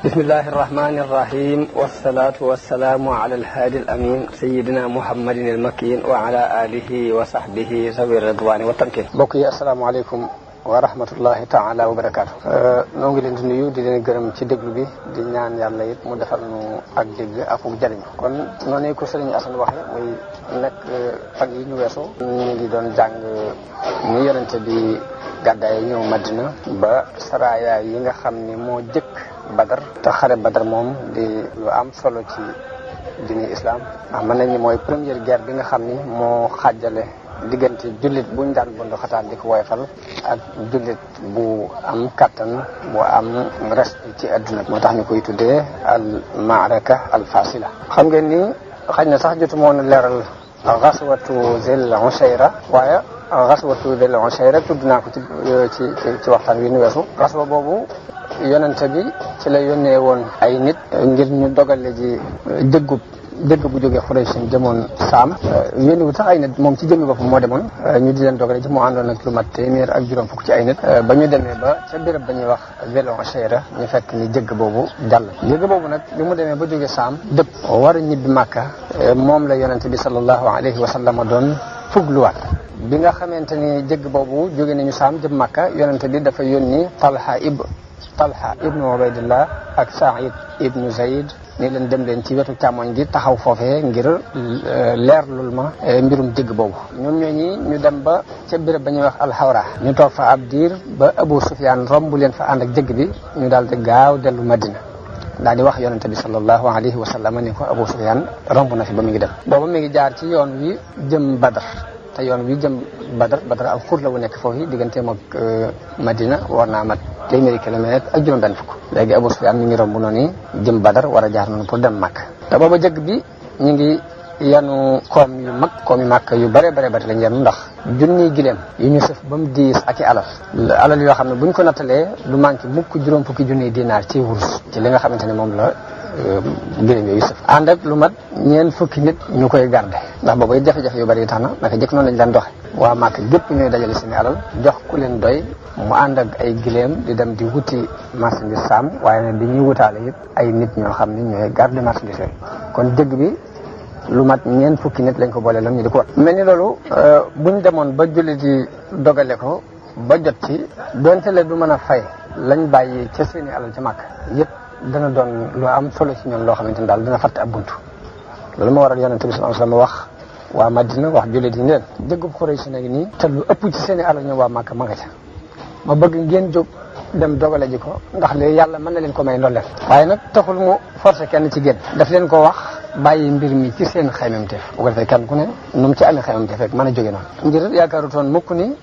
بسم الله الرحمن الرحيم والصلاة والسلام على الهادي الأمين سيدنا محمد المكين وعلى آله وصحبه ذوي الرضوان والتمكين. بوكي السلام عليكم ورحمة الله تعالى وبركاته. نونغي لين نيو دي لين گërëm ci déglu bi di ñaan yàlla it mu defal nu ak dégg ak jariñ kon noonu ko Serigne Assane waxe muy nekk fan yi ñu weesu ñu ngi doon jàng ni yonente bi gàddaay ñëw Madina ba saraya yi nga xam ni moo jëkk Badar te xare Badar moom di lu am solo ci diine islam ndax mën nañu mooy première guerre bi nga xam ni moo xàjjale diggante jullit buñ daan bundu xataan di ko woyfal ak jullit bu am kattan bu am respect ci adduna moo tax ñu koy tuddee al maaraka al fasila xam ngeen ni xëy na sax jotu moon a leeral gaswatu Zil Usayra waaye gaswatu Zil Usayra tudd naa ko ci waxtaan wi nu weesu gaswa boobu yonente bi ci la yónnee woon ay nit ngir ñu dogale ji dëgg bu jógee Xuraysh jëmoon Saam yónni wu tax ay nit moom ci jëmmi boppam moo demoon ñu di leen dogale ji mu àndoon ak lu mat téeméer ak juróom fukk ci ay nit ba ñu demee ba ca béréb ba ñuy wax Zil Usayra ñu fekk ni jëgg boobu jàll jëgg boobu nag bi mu demee ba jógee Saam dëpp war a ñibbi Màkka moom la yonente bi sallallahu alayhi wa sallam doon fugluwaat bi nga xamante ni jëgg boobu jóge nañu Saam jëm Màkka yonente bi dafa yónni Talha ibnu Ubaydillah ak Saïd ibnu Zayd ni leen dem leen ci wetu càmmoñ gi taxaw foofee ngir leerlul ma mbirum jëgg boobu ñoom ñooñi ñu dem ba ca béréb ba ñuy wax alxawra ñu toog fa ab diir ba Abu Sufyaan romb leen fa ànd ak jëgg bi ñu daal di gaaw dellu Madina daal di wax yonente bi sallallahu alayhi wa sallam ni ko Abu Sufyaan romb na fi ba mi ngi dem booba mi ngi jaar ci yoon wi jëm Badar te yoon wi jëm Badar ak xur la wu nekk foofu digganteem ak Madina war naa mat téeméeri kilomètre ak juróom benn fukk léegi Abu Sufyaan mi ngi romb noonu jëm Badar war a jaar noonu pour dem Makka te booba jëgg bi ñu ngi yanu koom yu Makka yu bare lañ yanu ndax junniy gileem yu ñu sëf ba mu diis ak i alal yoo xam ne buñ ko nattalee du manqué mukk juróom fukki junniy dinaar ci wurus ci li nga xamante ne moom la gileem yooyu sëf ànd ak lu mat ñeent fukki nit ñu koy garde ndax booba jafe-jafe yu bari tax na naka jëkk noonu lañ daan doxe waa Makka gépp ñooy dajale seeni alal jox ku leen doy mu ànd ak ay gileem di dem di wuti marchandise Saam waaye nag dañuy wutaale it ay nit ñoo xam ne ñooy garde marchandise yooyu kon jëgg bi lu mat ñeent fukki nit lañ ko boole lam ñu di ko wat mel ni loolu buñ demoon ba jullit yi dogale ko ba jot ci donte le du mën a fay lañ bàyyi ca seeni alal ca Makka yëpp dana doon lu am solo ci ñoom loo xamante ne daal dina fàtte ab buntu loolu moo waral yonente bi sallallahu alayhi wasallam wax waa Madina wax jullit yi leen jëggub Xuraysh nag nii te lu ëpp ci seeni alal ñoom waa Makka ma nga ca ma bëgg ngeen jóg dem dogale ji ko ndax léegi yàlla mën na leen ko may ndolleen waaye nag taxul mu forcé kenn ci génn daf leen ko wax bàyyi mbir mi ci seen xaymamteef bu ko defee kenn ku ne nu mu ci amee xaymamteef rek mën a jóge noonu ngir yaakaarutoon mukk ni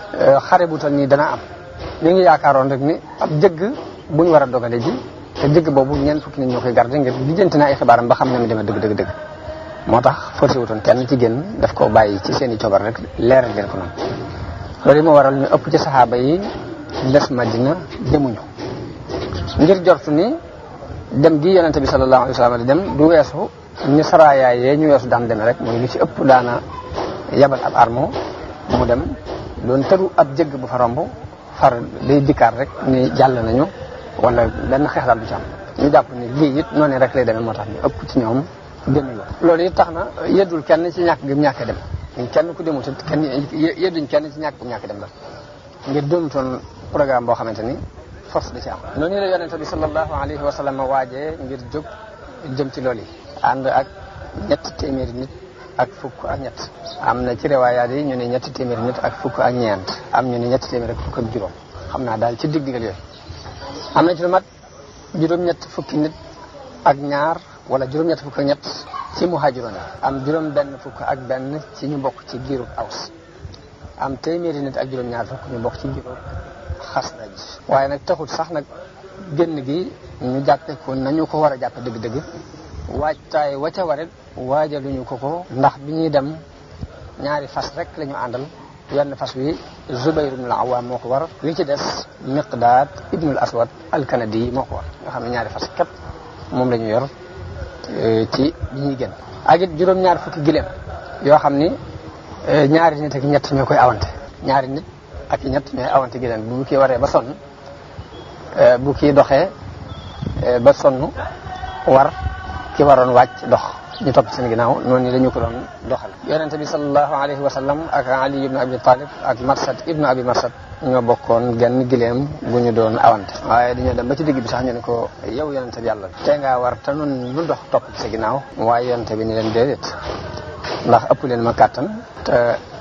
xare bu tal nii dana am ñu ngi yaakaaroon rek ni ab jëgg bu ñu war a dogale ji te jëgg boobu ñeent fukki nit ñoo koy garder ngir lijjanti na ay xibaaram ba xam ne mu demee dëgg moo tax forcé wutoon kenn ci génn daf ko bàyyi ci seen i cobar rek leeral leen ko noonu loolu moo waral ñu ëpp ci saxaaba yi des Madina demuñu ngir jortu ni dem gi yonente bi sallallahu alayhi wa sallam di dem du weesu ni saraayaay yee ñu weesu daan demee rek mooy lu ci ëpp daana yabal ab armo mu dem doon tëru ab jëgg bu fa romb far day dikkaat rek ni jàll nañu wala benn xeex daal du ci am ñu jàpp ni lii it noonu rek lay demee moo tax ñu ëpp ci ñoom demuñu loolu it tax na yeddul kenn ci ñàkk gi mu ñàkkee dem kenn ku demul te kenn yedduñ kenn ci ñàkk bu mu ñàkkee dem la ngir doonutoon programme boo xamante ni force da ci am noonu la yonente bi sallallahu alayhi wa sallam waajee ngir jóg jëm ci loolu yi ànd ak ñetti téeméeri nit ak fukk ak ñett am na ci riwaayaat yi ñu ne ñetti téeméeri nit ak fukk ak ñeent am ñu ne ñetti téeméeri ak fukk ak juróom xam naa daal ci digg-diggal yooyu am na ci lu mat juróom-ñett fukki nit ak ñaar wala juróom-ñett fukk ak ñett ci muhaajiroon am juróom benn fukk ak benn ci ñu bokk ci giirub Aws am téeméeri nit ak juróom-ñaar fukk ñu bokk ci giirub Xasraj waaye nag taxut sax nag génn gi ñu jàppe ko nañu ko war a jàppe dëgg-dëgg waajtaay wa ca warit waajaluñu ko ndax bi ñuy dem ñaari fas rek la ñu àndal wenn fas wi Zubayr ibn al-Awwam moo ko war li ci des Miqdaad ibn al-Aswad al-Kanadi moo ko war nga xam ne ñaari fas képp moom la ñu yor ci bi ñuy génn ak it juróom-ñaar fukki gileem yoo xam ni ñaari nit ak ñett ñoo koy awante ñaari nit ak ñett ñooy awante gileem bu kii waree ba sonn bu kii doxee ba sonn war ki waroon wàcc dox ñu topp seen ginnaaw noonu dañu ko doon doxal. yonente bi sallallahu alayhi wa sallam ak Ali ibnu Abi Talib ak Marsad ibnu Abi Marsad ñoo bokkoon genn gileem gu ñu doon awante. waaye dañoo dem ba ci digg bi sax ñu ne ko yow yonente bi yàlla tey ngaa war te noonu lu dox topp ci sa ginnaaw. waaye yonente bi ni leen déedéet ndax ëpp leen ma kàttan te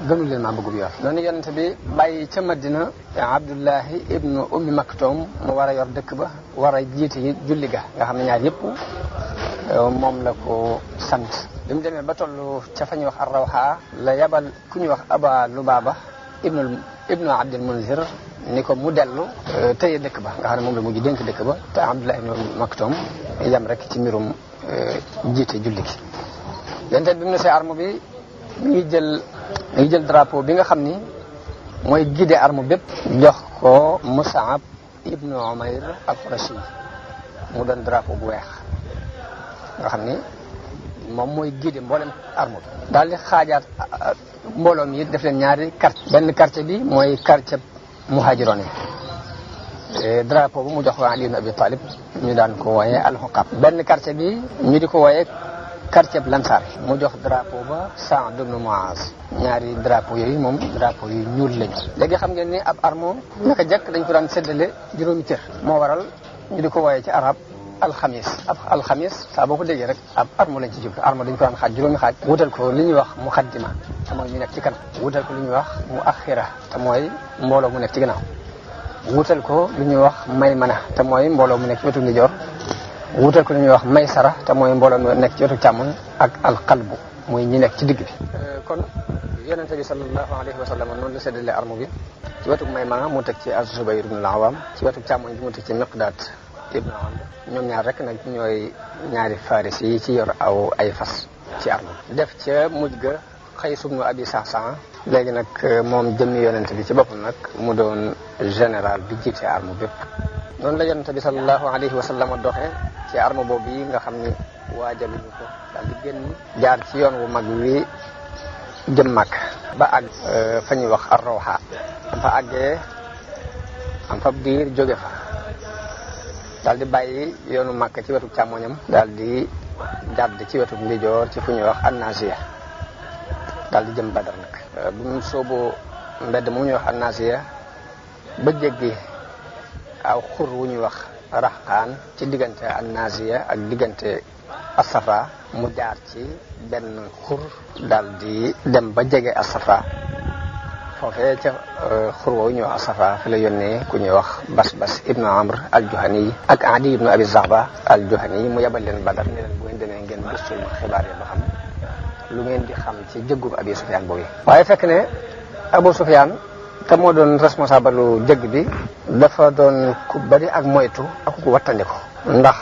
gënu leen ma bëgg bu yor. noonu yonente bi bàyyi ca Madina Abdullahi ibnu Ummi Maktum mu war a yor dëkk ba war a jiite julli ga nga xam ne ñaar yëpp moom la ko sant. bi mu demee ba toll ca fa ñuy wax Ar-Rawha la yabal ku ñuy wax Aba Lubaaba ibnu Abdul Munzir ni ko mu dellu tëye dëkk ba nga xam ne moom la mujj dénk dëkk ba te Abdullah ibnu Maktum yam rek ci mbirum jiite julli gi. yonte bi mu ne see arme bi mi ngi jël drapeau bi nga xam ni mooy guider arme bépp jox ko Mus'ab ibnu Umayr al-Qurashi mu doon drapeau bu weex nga xam ni moom mooy guider mboolem arme bi. daal di xaajaat mbooloo mi def leen ñaari quartier. benn quartier bi mooy quartier muhaajiroon yi drapeau bu mu jox ko Ali ibn Abi Talib ñu daan ko wooyee al-Huqab. benn quartier bi ñu di ko wooyee quartier bi Lansar mu jox drapeau ba Sa'd ibn Mu'az. ñaari drapeau yooyu moom drapeau yu ñuul lañu. léegi xam ngeen ni ab arme naka jëkk dañ ko daan séddale juróomi cër. moo waral ñu di ko wooyee ci arab alxamis. ab alxamis saa boo ko déggee rek ab arme lañ ci jublu. arme dañ ko daan xaaj juróomi xaaj. wutal ko li ñuy wax muqaddima te mooy ñu nekk ci kanam. wutal ko li ñuy wax muaxira te mooy mbooloo mu nekk ci gannaaw. wutal ko li ñuy wax maymana te mooy mbooloo mu nekk ci wetu ndijoor. wutal ko li ñuy wax maysara te mooy mbooloo mu nekk ci wetu càmmoñ ak alqalbu muy ñi nekk ci digg bi. kon yonente bi sallallahu alayhi wa sallam noonu la séddale arme bi. ci wetu maymana mu teg ci az-Zubayr ibn al-Awwam. ci wetu càmmoñ bi mu teg ci Miqdaad ibn Amr. ñoom ñaar rek nag ñooy ñaari faris yi ci yor ay fas ci arme def ca mujj ga Qays ibn Abi Sa'sa'a. léegi nag moom jëmmi yonente bi ci boppam nag mu doon général bi jiite arme bépp. noonu la yonente bi sallallahu alayhi wa sallam doxee ci arme boobu yi nga xam ni waajaluñu ko daal di génn jaar ci yoon wu mag wi jëm Makka ba àgg fa ñuy wax Ar-Rawha. am fa àggee am fa diir jóge fa daal di bàyyi yoonu Makka ci wetu càmmoñam daal di jàdd ci wetu ndijoor ci fu ñuy wax An-Nasiya daal di jëm Badar nag. bu mu sooboo mbedd mu ñuy wax An-Nasiya ba jéggi aw xur wu ñuy wax Raxaan ci diggante An-Nasiya ak diggante As-Safa mu jaar ci benn xur daal di dem ba jege As-Safa foofee ca xur woowu ñuy wax As-Safa fi la yónnee ku ñuy wax Basbas ibnu Amr al-Juhani ak Adi ibnu Abi Zaghba al-Juhani mu yabal leen Badar ne leen bu ngeen demee ngeen gëstul xibaar yi ba xam lu ngeen di xam ci jëggub Abi Sufyaan boobu. waaye fekk ne Abu Sufyaan te moo doon responsable lu jëgg bi dafa doon ku bari ak moytu ak ku wattandiko ndax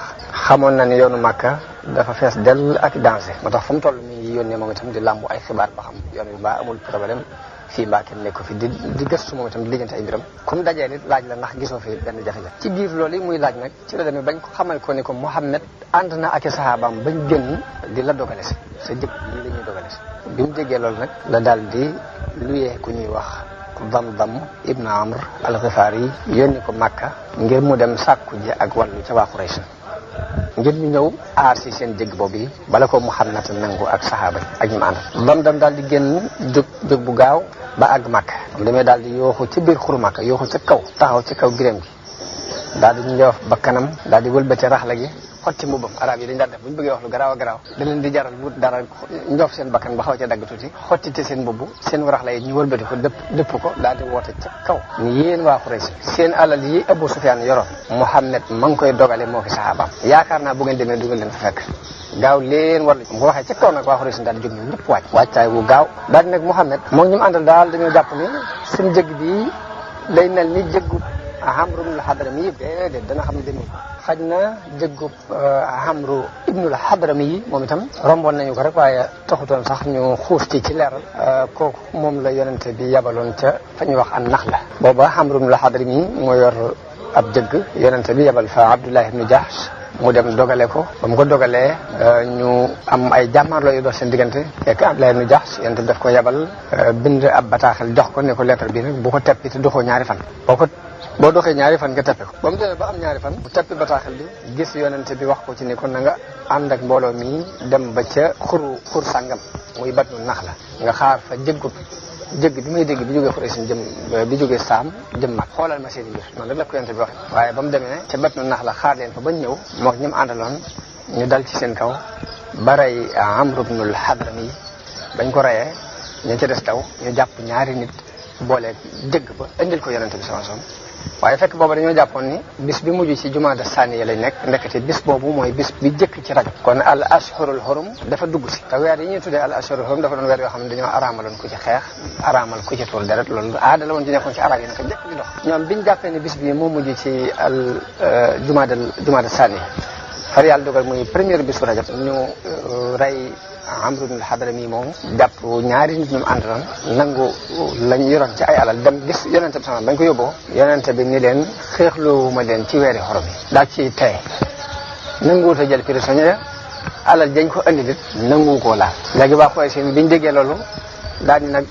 xamoon na ni yoonu Makka dafa fees dell ak danger. moo tax fu mu toll mi yónnee moom itam di làmbu ay xibaar ba xam yoon bi mbaa amul problème fii mbaa kenn nekk ko fi di gëstu moom itam di lijjanti ay mbiram. comme dajee nit laaj la ndax gisoo fi benn jafe-jafe. ci biir loolu muy laaj nag ci la demee bañ ko xamal ko ni ko Muhammad ànd na ak i saxaabaam bañ génn di la dogale si sa jëkk lii la ñuy dogale si. bi mu déggee loolu nag la daal di luyee ku ñuy wax Damdam ibn Amr al-Ghifari yónni ko Makka ngir mu dem sàkku ji ak wàllu ca waa Quraysh ngir ñu ñëw aar si seen jégg boobu yi bala ko Muhammad nangu ak saxaaba ak ñu ma àndal. Damdam daal di génn jóg bu gaaw ba àgg Makka mu demee daal di yooxu ci biir xuru Makka yooxu ca kaw taxaw ci kaw giréem gi daal di njoof ba kanam daal di wëlbati raxla gi xotti mbubbam. arab yi dañ daan def bu ñu bëggee wax lu garaaw a garaaw da leen di jaral wut dara njoof seen bakkan ba xaw ca dagg tuuti xottite seen mbubb seen raxla yi ñu wëlbati ko dëpp ko daal di woote ca kaw ni yéen waa Quraysh seen alal yi Abu Sufyaan yoroon Muhammad ma ngi koy dogale moo fi saxaabaam yaakaar naa bu ngeen demee du ngeen leen fa fekk gaaw leen war la ko waxee ca kaw nag waa Quraysh daal di jóg ñoom ñëpp wàccaay wu gaaw daal di nag Muhammad moom ñu mu àndal daal dañoo jàpp ni suñu jëgg bi day mel ni jëggu Amru ibnul Hadrami yi déedéet dana xam ne demee xaj na jëggub Amru ibnul Hadrami yi moom itam romboon nañu ko rek waaye taxutoon sax ñu xuus ci leeral kooku moom la yonente bi yabaloon ca fa ñuy wax an Naxla. booba Amru ibnul Hadrami yi moo yor ab jëgg yonente bi yabal fa Abdullah ibn Jahsh mu dem dogale ko ba mu ko dogalee ñu am ay jàmmaarloo yu dox seen diggante fekk Abdullah ibn Jahsh yonente bi daf ko yabal bind ab bataaxal jox ko ne ko lettre bi nag bu ko teppi te doxoo ñaari fan boo ko boo doxee ñaari fan nga teppe ko ba mu demee ba am ñaari fan bu teppi bataaxal bi gis yonente bi wax ko ci ni kon na nga ànd ak mbooloo mi dem ba ca xur sàngam muy Batnu Naxla nga xaar fa jëgg bi may dégg bi jógee Xuraysh jëm bi jógee Saam jëm mag xoolal ma seen mbir noonu rek la ko yonente bi waxe waaye ba mu demee ca Batnu Naxla xaar leen fa bañ ñëw mook ñi mu àndaloon ñu dal ci seen kaw ba rey Amr ibnul Hadrami bañ ko reyee ñu ci des daw ñu jàpp ñaari nit booleeg jëgg ba indil ko yonente bi sallallahu alayhi wasallam waaye fekk booba dañoo jàppoon ni bis bi mujj ci jumaada saaniya lay nekk ndekete bis boobu mooy bis bi jëkk ci Rajab kon al ashhurul hurum dafa dugg si te weer yi ñuy tuddee al ashhurul hurum dafa doon weer yoo xam ne dañoo araamaloon ku ci xeex araamal ku ci tuur deret loolu aada la woon ci nekkoon ci arab yi naka jëkk di dox ñoom biñu jàppee ni bis bi moo mujj ci al jumaada saaniya far yàlla dogal muy première bisu Rajab ñu rey Amr ibn al-Hadrami moom jàpp ñaari nit ñu àndaloon nangu lañ yoroon ci ay alal dem gis yonente bi sama bañ ko yóbboo yonente bi ni leen xeexloowuma leen ci weeri xorom yi daal ci tey nanguwut a jël prisonnier alal dañ ko andi lit nangu koo laal léegi waa Quraysh biñ déggee loolu daal di nag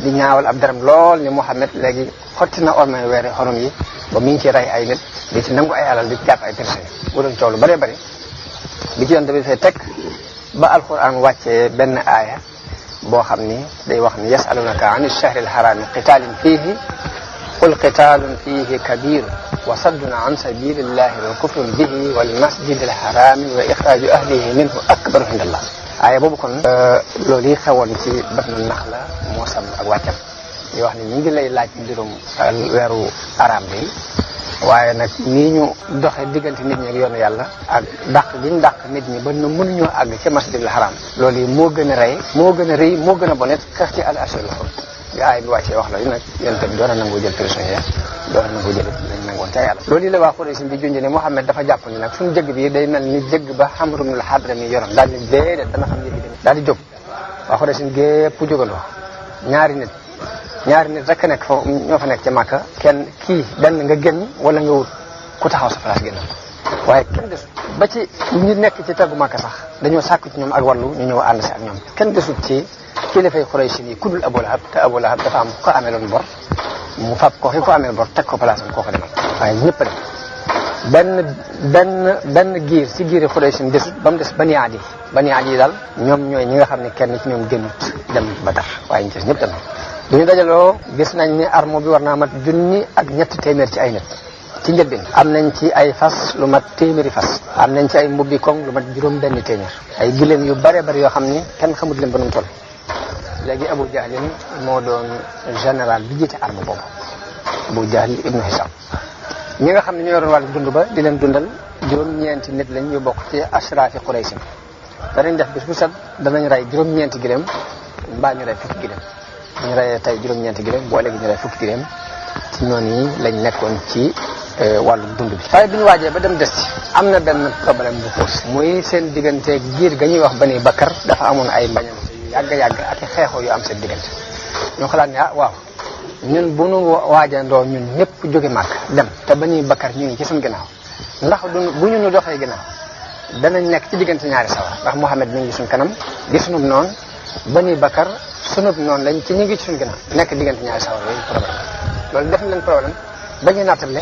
di ñaawal ab daram lool ni Muhammad léegi xotti na ormay weeri xorom yi ba mi ngi ci rey ay nit di ci nangu ay alal di ci jàpp ay prisonnier bu doon coow lu bëree bëri bi ci yonente bi fay teg ba alquran wàccee benn aaya boo xam ni day wax ni yasalunaka an ash-shahri al-harami qitalin fihi qul qitalun fihi kabir wa saddun an sabilillahi wa kufrun bihi wal masjid al-harami wa ikhraju ahlihi minhu akbaru inda Allah aaya boobu kon loolu yi xewoon ci Batnu Naxla moo sam ak wàccam yoo wax ni ñu ngi lay laaj mbirum weeru araam bi waaye nag nii ñu doxe diggante nit ñi ak yoonu yàlla ak dàq gi ñu dàq nit ñi ba nu mënuñoo àgg ci masjidil haram loolu yi moo gën a rey moo gën a rëy moo gën a bonet xeex ci al ashhurul hurum bi aay bi wàccee wax la nag yonent bi doon na nangoo jël prisonnier doon na nangoo jël lañ nangoon ca yàlla loolu yi la waa Quraysh bi junj ne Muhammad dafa jàpp ni nag suñu jëgg bi day mel ni jëgg ba Amr ibn al-Hadrami yoroon daal di déedéet dana xam yëgi daal di jóg waa Quraysh gépp jógandoo ñaari nit rek nekk foofu ñoo fa nekk ca Màkka kenn kii benn nga génn wala nga wut ku taxaw sa place génn waaye kenn desut ba ci ñi nekk ci taggu Màkka sax dañoo sàkku ci ñoom ak wàllu ñu ñëw ànd si ak ñoom kenn desut ci kilifay Quraysh yi ku dul Abu Lahab te Abu Lahab dafa am ko ameeloon bor mu fab ko ki ko ameel bor teg ko place am koo ko demal waaye ñëpp dem benn giir si giiri Quraysh desut ba mu des Bani Adi daal ñoom ñooy ñi nga xam ne kenn ci ñoom génnut dem Badar waaye ñu ci ñëpp dem bi ñu dajaloo gis nañ ni armo bi war naa mat 1,3 ci ay nit ci njëlbeen am nañ ci ay fas lu mat téeméeri fas am nañ ci ay mbubbi koŋ lu mat juróom-benn téeméer ay gileem yu bare bari yoo xam ni kenn xamut leen ba nu mu toll léegi Abu Jahlin moo doon général bi jiite arme boobu Abu Jahl ibnu Hisham ñi nga xam ne ñoo yoroon wàllu dund ba di leen dundal juróom-ñeenti nit lañ ñu bokk ci ashraafi Quraysh danañ def bis bu set danañ rey juróom-ñeenti gileem mbaa ñu rey fukki gileem ñu reyee tey juróom-ñeenti gileem boo léegi ñu rey fukki gileem ci noonu yi lañ nekkoon ci wàllu dund bi waaye bi ñu waajee ba dem des ci am na benn problème bu xuus muy seen diggante giir ga ñuy wax Bani Bakar dafa amoon ay mbañante yu yàgg ak xeexoo yu am seen diggante ñoo xalaat ne waaw ñun bu nu waajandoo ñun ñëpp jóge màkk dem te Bani Bakar ñu ngi ci suñu ginnaaw ndax bu ñu nu doxee ginnaaw danañ nekk ci diggante ñaari sawar ndax Muhammad mi ngi suñ kanam di sunub noonu Bani Bakar sunub noonu lañ ci ñu ngi ci suñu ginnaaw nekk diggante ñaari sawar yooyu problème loolu def na leen problème ba ñu nattable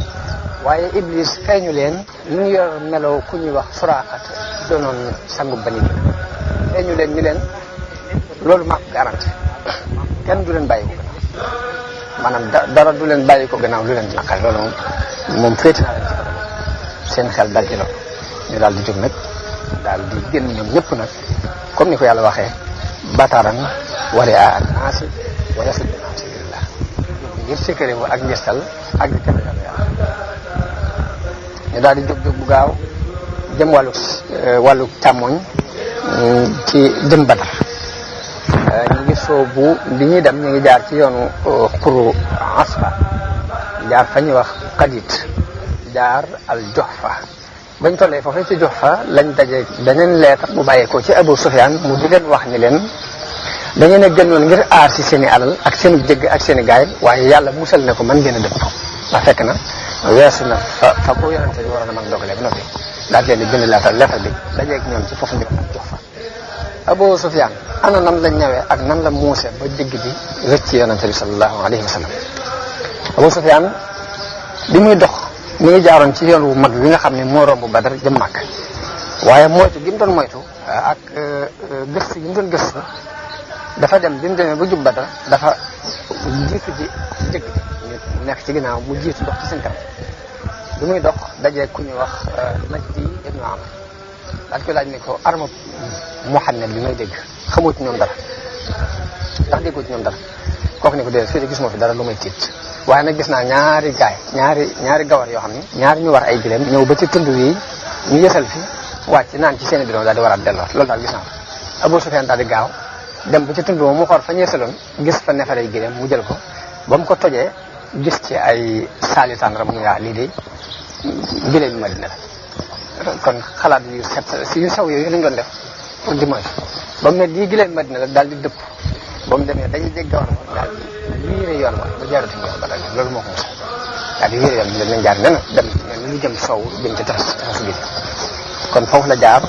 waaye Iblis feeñu leen ñu ngi yor meloo ku ñuy wax Suraaqa doonoon sangu Bani bi feeñu leen ñu leen loolu maa ko garanti kenn du leen bàyyi ko gannaaw maanaam dara du leen bàyyi ko gannaaw lu leen di naqal loolu moom féete naa leen ci seen xel dal ci loolu ñu daal di jóg nag daal di génn ñoom ñëpp nag comme ni ko yàlla waxee bataaran wari a ak naasi wala si sabilillah ngir sékkëre wu ak njëstal ak di tefe yàlla ñu daal di jóg bu gaaw jëm wàllu càmmoñ ci jëm Badar ñu ngi soobu bi ñuy dem ñu ngi jaar ci yoonu xuru Asfa jaar fa ñuy wax Qadid jaar al Juhfa bañ tollee foofu ci Juhfa lañ daje beneen leetar bu bàyyeekoo ci Abu Sufyaan mu di leen wax ni leen da ngeen a gënoon ngir aar si seen i alal ak seen jëgg ak seen i gaay waaye yàlla musal na ko mën ngeen a dëpp ko ndax fekk na weesu na fa ko yonente bi waroon a mën dogalee ba noppi daal leen di bind leetar bi dajeeg ñoom ci foofu ñu ak Juhfa Abu Sufyaan ana nan la ñëwee ak nan la muuse ba jëgg bi rëcc yonente bi sallallahu alayhi wa sallam Abu Sufyaan bi muy dox mi ngi jaaroon ci yoon wu mag wi nga xam ne moo romb Badar jëm Makka waaye moytu gi mu doon moytu ak gëstu gi mu doon gëstu dafa dem bi mu demee ba jub Badar dafa jiitu ji jëkk ñu nekk ci ginnaaw mu jiitu dox ci seen kanam bi muy dox dajee ku ñu wax Majdi ibnu Amr daal koy laaj ni ko arma Muhammad bi may dégg xamoo ci ñoom dara ndax déggoo ci ñoom dara kooku ne ko déedéet fii de gis moo fi dara lu may tiit waaye nag gis naa ñaari gawar yoo xam ne ñaari ñu war ay gileem ñëw ba ci tund wi ñu yësal fi wàcc naan ci seen i bidon daal di war a delloo loolu daal gis naa ko Abu Sufyaan daal di gaaw dem ba ci tund moom mu xool fa ñu yësaloon gis fa nefare ay gileem mu jël ko ba mu ko tojee gis ci ay saali tàndara mu yaa lii de gileem Madina la kon xalaat yu set yu sew yooyu lañ doon def pour di moytu ba mu ne lii gileem Madina la daal di dëpp ba mu demee dañuy dégg gawar ma daal di wiire yoon ma ba jaaratuñ yoon ba daal loolu moo ko mos daal di wiire yoon bi dañ jaar nen dem lu jëm sow jëm ci tefes gi kon foofu la jaar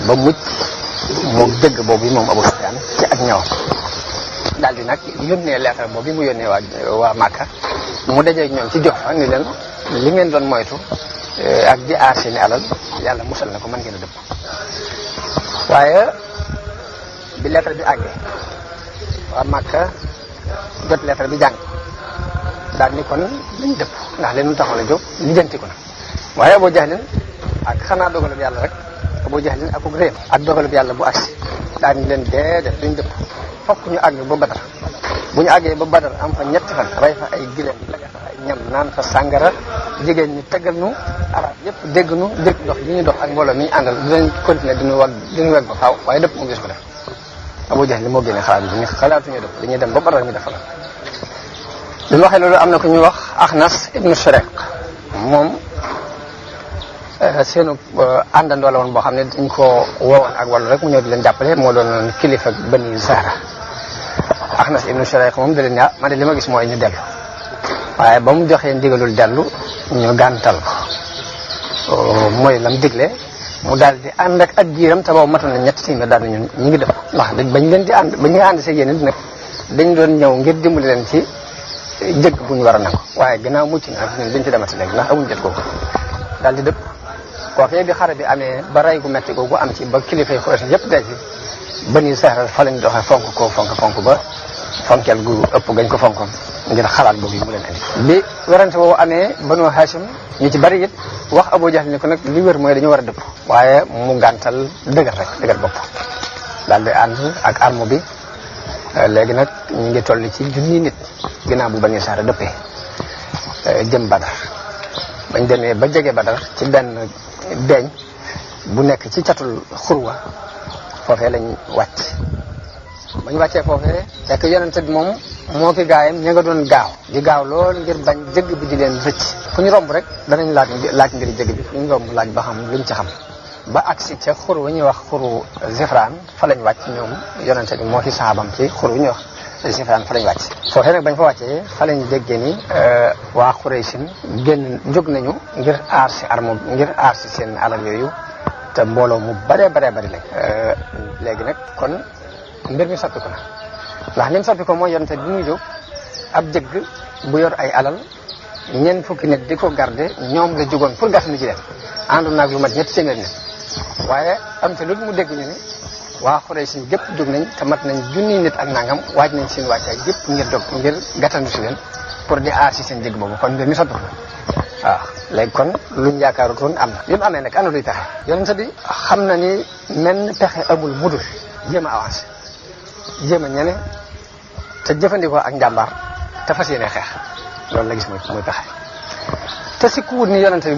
ba mucc moo dëgg boobu moom Abu Sufyaan ci ak ñëwam daal di nag yónnee lettre boobu mu yónnee waa Makka mu dajeeg ñoom ci jox fa ni leen li ngeen doon moytu ak di aar seeni alal yàlla musal na ko mën ngeen a dëpp waaye bi lettre bi àggee waa Makka jot lettre bi jàng daal ni kon dañ dëpp ndax leen lu taxoon a jóg lijjanti ko na waaye Abu Jahlin ak xanaa dogalub yàlla rek Abu Jahlin ak réew ak dogalub yàlla bu agsi daal ni leen déedéet duñ dëpp fokk ñu àgg ba Badar bu ñu àggee ba Badar am fa ñetti fan rey fa ay gileem laga fa ay ñam naan fa sàngara jigéen ñi tëggal nu arab yëpp dégg nu dégg dox li ñuy dox ak mbooloo mi ñu àndal dinañ continuer diñu weg ba faaw waaye dëpp mu gis ko def Abu Jahl moo génne xalaat bi ñu xalaatuñu dëpp dañuy dem ba Badar ñu def la bi mu waxee loolu am na ku ñuy wax Axnas ibnu Shariq moom seenu àndandoo la woon boo xam ne dañ ko woowoon ak wàllu rek mu ñëw di leen jàppale moo doon kilifa Bani Zahra Axnas ibnu Shariq moom da leen ne man de li ma gis mooy ñu dellu waaye ba mu joxee ndigalul dellu ñu gàntal ko mooy lam digle mu daal di ànd ak jiiram te boobu matoon na ñetti téeméer daal ñun ñu ngi def ndax bañ leen di ànd ba ñu ànd see yéen nag dañ doon ñëw ngir dimbali leen ci jëgg bu ñu war a nangu waaye gannaaw mucc na ak ñun dañ ci demati léegi ndax amuñu jot kooku daal di dëpp kookee bi xare bi amee ba rey gu metti googu am ci ba kilifay Quraysh yëpp dee ci Bani Zahra fa lañ doxee fonk ba fonkeel gu ëpp gañ ko fonkoon ngir xalaat boobu mu leen indi bi werante boobu amee Banu Hashim ñu ci bari it wax Abu Jahl ni ko nag li wér mooy dañu war a dëpp waaye mu gàntal dëgër bopp daal di ànd ak arme bi léegi nag ñu ngi toll ci junni nit ginnaaw bu Bani Zahra dëppee jëm Badar bañ demee ba jege Badar ci benn deeñ bu nekk ci catul xurwa foofee lañ wàcc ba ñu wàccee foofee fekk yonente bi moom moo ki gaayam ña nga doon gaaw lool ngir bañ jëgg bi di leen rëcc fu ñu romb rek danañ laaj ngir jëgg bi fu ñu romb laaj ba xam luñ ci xam ba agsi ca xur wu ñuy wax xuru Zifraan fa lañ wàcc ñoom yonente bi moo ki saabam ci xur wu ñuy wax Zifraan fa lañ wàcc foofee nag bañ fa wàccee fa lañ déggee ni waa Quraysin génn jóg nañu ngir aar si seen alal yooyu te mbooloo mu bari lañ léegi nag kon mbir mi soppi ko na ndax ni mu soppi ko mooy yonente bi muy jóg ab jëgg bu yor ay alal ñeent fukki nit di ko garde ñoom la jógoon pour gas nu ci leen àndu naag lu mat ñetti téeméer nit waaye am te lu mu dégg ñu ne waa Quraysh gépp jóg nañ te mat nañ junniy nit ak nangam waaj nañ seen wàccaay gépp ngir gàttandu si leen pour di aar si seen jëgg boobu kon mbir mi soppi ko waaw léegi kon luñ yaakaarutoon am na li mu amee nag ana luy pexe yonente bi xam na ni menn pexe amul mudul jéem a avancé jéem a ñene te jëfandikoo ak njàmbaar te fas yéene xeex loolu la gis muy pexe te si ku wut ni yonente bi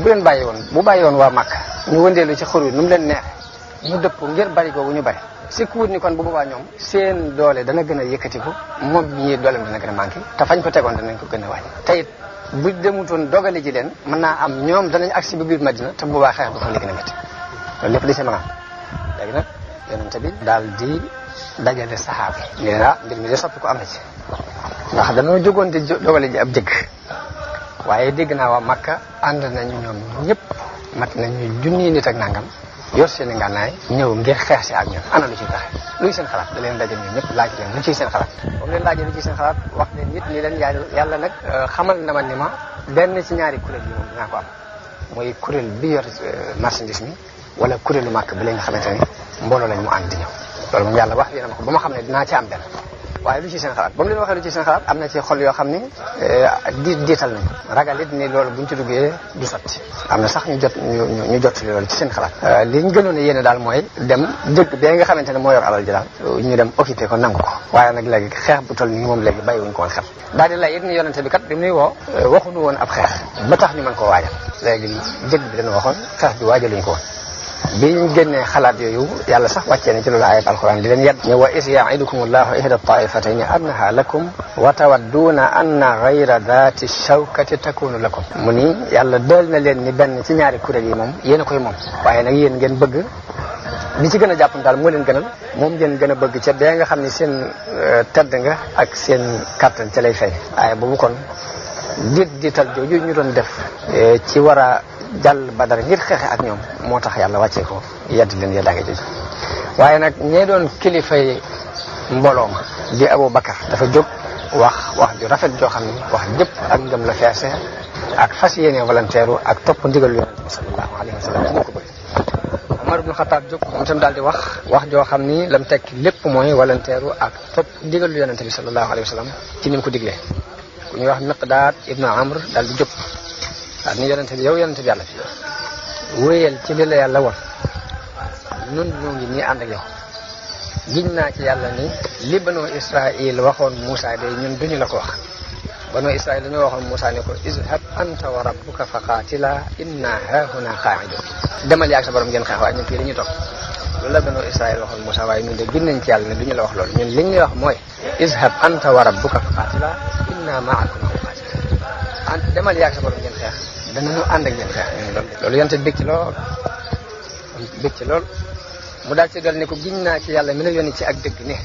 bu bàyyi woon waa Makka ñu wëndeelu ci xur wi nu mu leen neexe ñu dëpp ngir bari googu ñu bari si ku wut ni kon bu boobaa ñoom seen doole dana gën a yëkkatiku moom ñii dooleem dana gën a manqué te fañ ko tegoon danañ ko gën a wàññi te it bu demutoon dogale ji leen mën naa am ñoom danañ agsi ba biir Madina te bu boobaa xeex ba fa li gën a métti loolu lépp di si mën a am léegi nag yonente bi daal di dajale saxaaba yi nee na mbir mi de soppi ko am na ci ndax dañoo jógoon di dogale ji ab jëgg waaye dégg naa waa Makka ànd nañu ñoom ñëpp mat nañu junni nit ak nangam yor seen i ngànnaay ñëw ngir xeex si ak ñun ana lu ciy taxe luy seen xalaat da leen dajale ñoom ñëpp laaj leen lu ciy seen xalaat boobu leen laajee lu ciy seen xalaat wax leen it ni leen yàlla nag xamal na ma ni ma benn ci ñaari kuréel yi moom dinaa ko am mooy kuréel bi yor marchandise mi wala kuréelu màkk bi la nga xamante ni mbooloo lañ mu ànd di ñëw loolu moom yàlla wax dina ma ko ba ma xam ne dinaa ci am benn waaye lu ci seen xalaat ba mu leen waxee lu ci seen xalaat am na ci xol yoo xam ni diital nañu ragal it ni loolu buñ ci duggee du sotti am na sax ñu jot loolu ci seen xalaat li ñu gënoon a yéene daal mooy dem dëkk bee nga xamante ne moo yor alal ji daal ñu dem occupé ko nangu ko waaye nag léegi xeex bu toll nii moom léegi bàyyiwuñ ko woon xel daal di lay it ni yonente bi kat bi muy woo waxuñu woon ab xeex ba tax ñu mën koo waajal léegi dëgg bi dañu waxoon xeex bi waajaluñ ko woon bi ñu génnee xalaat yooyu yàlla sax wàccee na ci loolu ayat alquran di leen yedd ne wa is ya'idukum allahu ihda ta'ifatayni annaha lakum wa tawadduuna anna ghayra dhati shawkati takunu lakum mu ni yàlla dël na leen ni benn ci ñaari kuréel yi moom yéen a koy moom waaye nag yéen ngeen bëgg li ci gën a jàpp daal moo leen gënal moom ngeen gën a bëgg ca bee nga xam ne seen tedd nga ak seen kàttan ca lay fay waaye boobu kon diital jooju ñu doon def ci war a jàll Badar ngir xeexe ak ñoom moo tax yàlla wàccee ko yedd leen yeddaange jooju waaye nag ñee doon kilifay mbooloo ma di Abu Bakar dafa jóg wax ju rafet joo xam ne wax jëpp ak ngëm la feese ak fas yéene volontaire ak topp ndigal yonent bi sallallahu alayhi wa sallam moo ko bëgg Umar ibn Khattab jóg moom itam daal di wax joo xam ni lam tekki lépp mooy volontaire ak topp ndigal yonent bi sallallahu alayhi wa sallam ci ni mu ko diglee ku ñuy wax Miqdaad ibn Amr daal di jóg waaw ni yonente bi yow yonente bi yàlla fi wéyal ci li la yàlla won nun ñoo ngi nii ànd ak yow giñ naa ci yàlla ni li Banu Israil waxoon Moussa de ñun duñu la ko wax Banu Israil dañoo waxoon Moussa ne ko izhab anta wa rabbuka fa qaatila inna haahuna qaa'idun demal yaag sa borom ngeen xeex waaye ñun fii dañuy toog loolu la Banu Israil waxoon Moussa waaye ñun de giñ nañ ci yàlla ne duñu la wax loolu ñun liñ lay wax mooy izhab anta wa rabbuka fa qaatila inna ma'akum muqaatilun demal yaag sa borom ngeen xeex danañu ànd ak yéen xeex loolu yonte bég ci lool mu daal ci dal ne ko giñ naa ci yàlla mi la yónni ci ak dëgg ne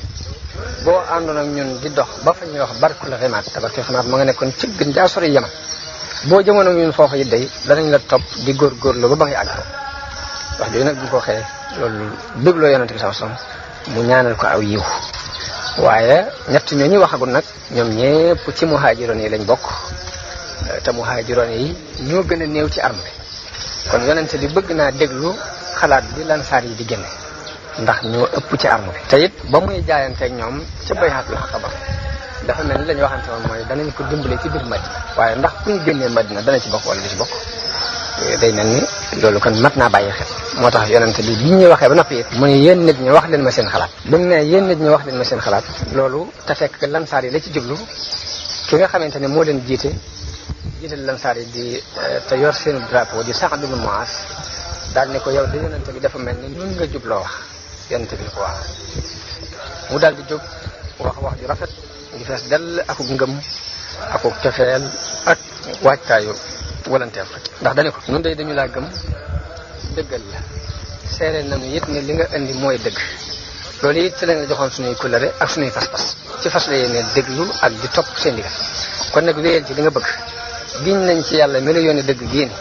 boo àndoon ak ñun di dox ba fa ñuy wax barkul ximaat te barkul ximaat ma nga nekkoon ci gën jaa sori Yaman boo jëmoon ak ñun foofu it day danañ la topp di góorgóorlu ba ba ngay àgg wax jooju nag bu ko waxee loolu bégloo yonente bi sallallahu alayhi wasallam mu ñaanal ko aw yiw waaye ñett ñooñu waxagul nag ñoom ñépp ci muhaajiroon yi lañ bokk te muhaajiroon yi ñoo gën a néew ci arme bi kon yonente bi bëgg naa déglu xalaat bi lansaar yi di génne ndax ñoo ëpp ci arme bi te it ba muy jaayanteeg ñoom ca bay'atul aqaba dafa mel ni la ñu waxante woon mooy danañ ko dimbale ci biir Madina waaye ndax ku ñu génnee Madina dana ci bokk wala du ci bokk day mel ni loolu kon mat naa bàyyi xel moo tax yonente bi ñuy waxee ba noppi it mu ne yéen nit ñi wax leen ma seen xalaat bi mu ne yéen nit ñi wax leen ma seen xalaat loolu te fekk lansaar yi la ci jublu ki nga xamante ne moo leen jiite lansaar yi di te yor seen drapeau di Sa'd ibn Mu'az daal ne ko yow de yonente bi dafa mel ni ñun nga jubloo wax yonente bi ko waaw mu daal di jóg wax ju rafet ngi fees dell akuk ngëm akuk cofeel ak waajtaayu volontaire ndax dañu ko ñun day dañu laa gëm dëggal la seere nañu it ne li nga indi mooy dëgg loolu it ci lañ la joxoon suñuy kulëre ak suñuy pas-pas ci fas la yéene déglu ak di topp seen digal kon nag wéyal ci li nga bëgg giñ nañ ci yàlla mi la yónni dëgg gii ni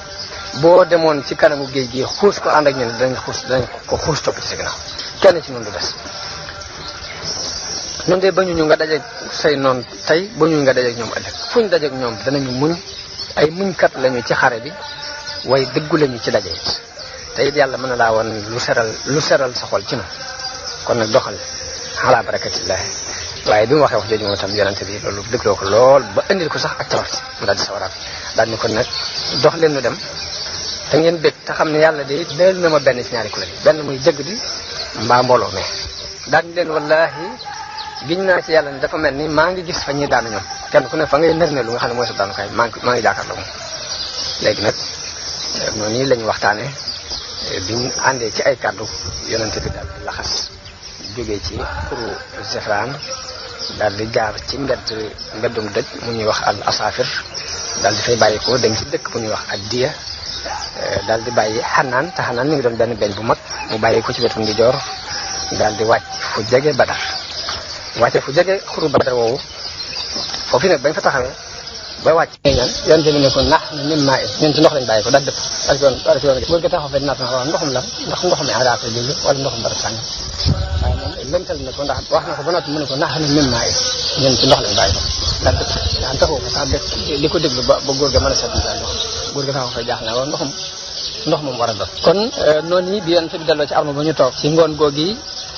boo demoon ci kanamu géej gi xuus ko ànd ak ñun danañ ko xuus topp ci sa ginnaaw kenn ci ñun du des ñun de ba ñu nga dajeeg say noon tey ba ñu nga dajeeg ñoom ëllëg fuñ dajeeg ñoom danañu muñ ay muñkat lañu ci xare bi waaye dëggu lañu ci daje it te it yàlla mën na laa woon lu seral sa xol ci na kon nag doxal ala barakatillah waaye bi mu waxee wax jooju moom itam yonente bi loolu dégloo ko lool ba indil ko sax ak tawat mu daal di sawaraat daal ni kon nag dox leen nu dem te ngeen bég te xam ne yàlla de deel na ma benn ci ñaari kuréel yi benn muy jëgg di mbaa mbooloo mais daal di leen wallahi giñ naa ci yàlla ne dafa mel ni maa ngi gis fa ñuy daanu ñoom kenn ku ne fa ngay nër ne lu nga xam ne mooy sa daanukaay maa ngi jàkkaarloo moom léegi nag noonu nii la ñu waxtaane biñ àndee ci ay kàddu yonente bi daal di laxas jógee ci xuru Zefraan daal di jaar ci mbeddum dëj mu ñuy wax al asafir daal di fay bàyyi ko dem ci dëkk bu ñuy wax ak diya daal di bàyyi xanaan te xanaan mi ngi doon benn beñ bu mag mu bàyyi ko ci wetu ndijoor daal di wàcc fu jege Badar wàcce fu jege xuru Badar woowu foofu nag bañ fa taxawee ba wàcc ñaan yonente bi ne ko nax na min maa ñun ci ndox lañ bàyyi ko daal dëpp daal ci yoon góor ga taxaw fe naat na waaw ndoxum la ndax ndoxum yi daa ko jóge wala ndoxum barab sànni waaye moom lëntal na ko ndax wax na ko ba noppi mu ne ko nax na min maa ñun ci ndox lañ bàyyi ko daal daan taxaw ko sax di ko déglu ba góor ga mën a seet daal góor ga taxaw fay jaax na waaw ndox moom war a doon kon noonu yi bi yonent bi delloo ci arma ba ñu toog ci ngoon googi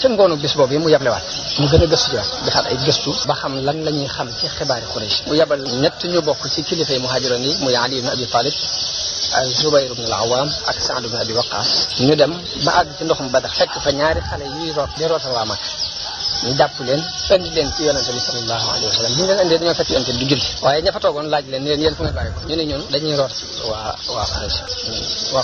ca ngoonu bis boobu mu yablewaat mu gën a gëstu ci waat defaat ay gëstu ba xam lan la ñuy xam ci xibaari Quraysh mu yabal ñett ñu bokk ci kilifay muhaajiroon yi muy Ali ibn Abi Talib ak Zubayr ibn al-Awwam ak Sa'd ibn Abi Waqqas ñu dem ba àgg ci ndoxum Badar fekk fa ñaari xale yuy root di rootal waa Makka ñu jàpp leen indi leen ci yonente bi sallallahu alayhi wa sallam bi ñu leen indee dañoo fekk yonente bi di julli waaye ña fa toogoon laaj leen yéen fu ngeen bàyyi ko ñu ne ñun dañuy root waa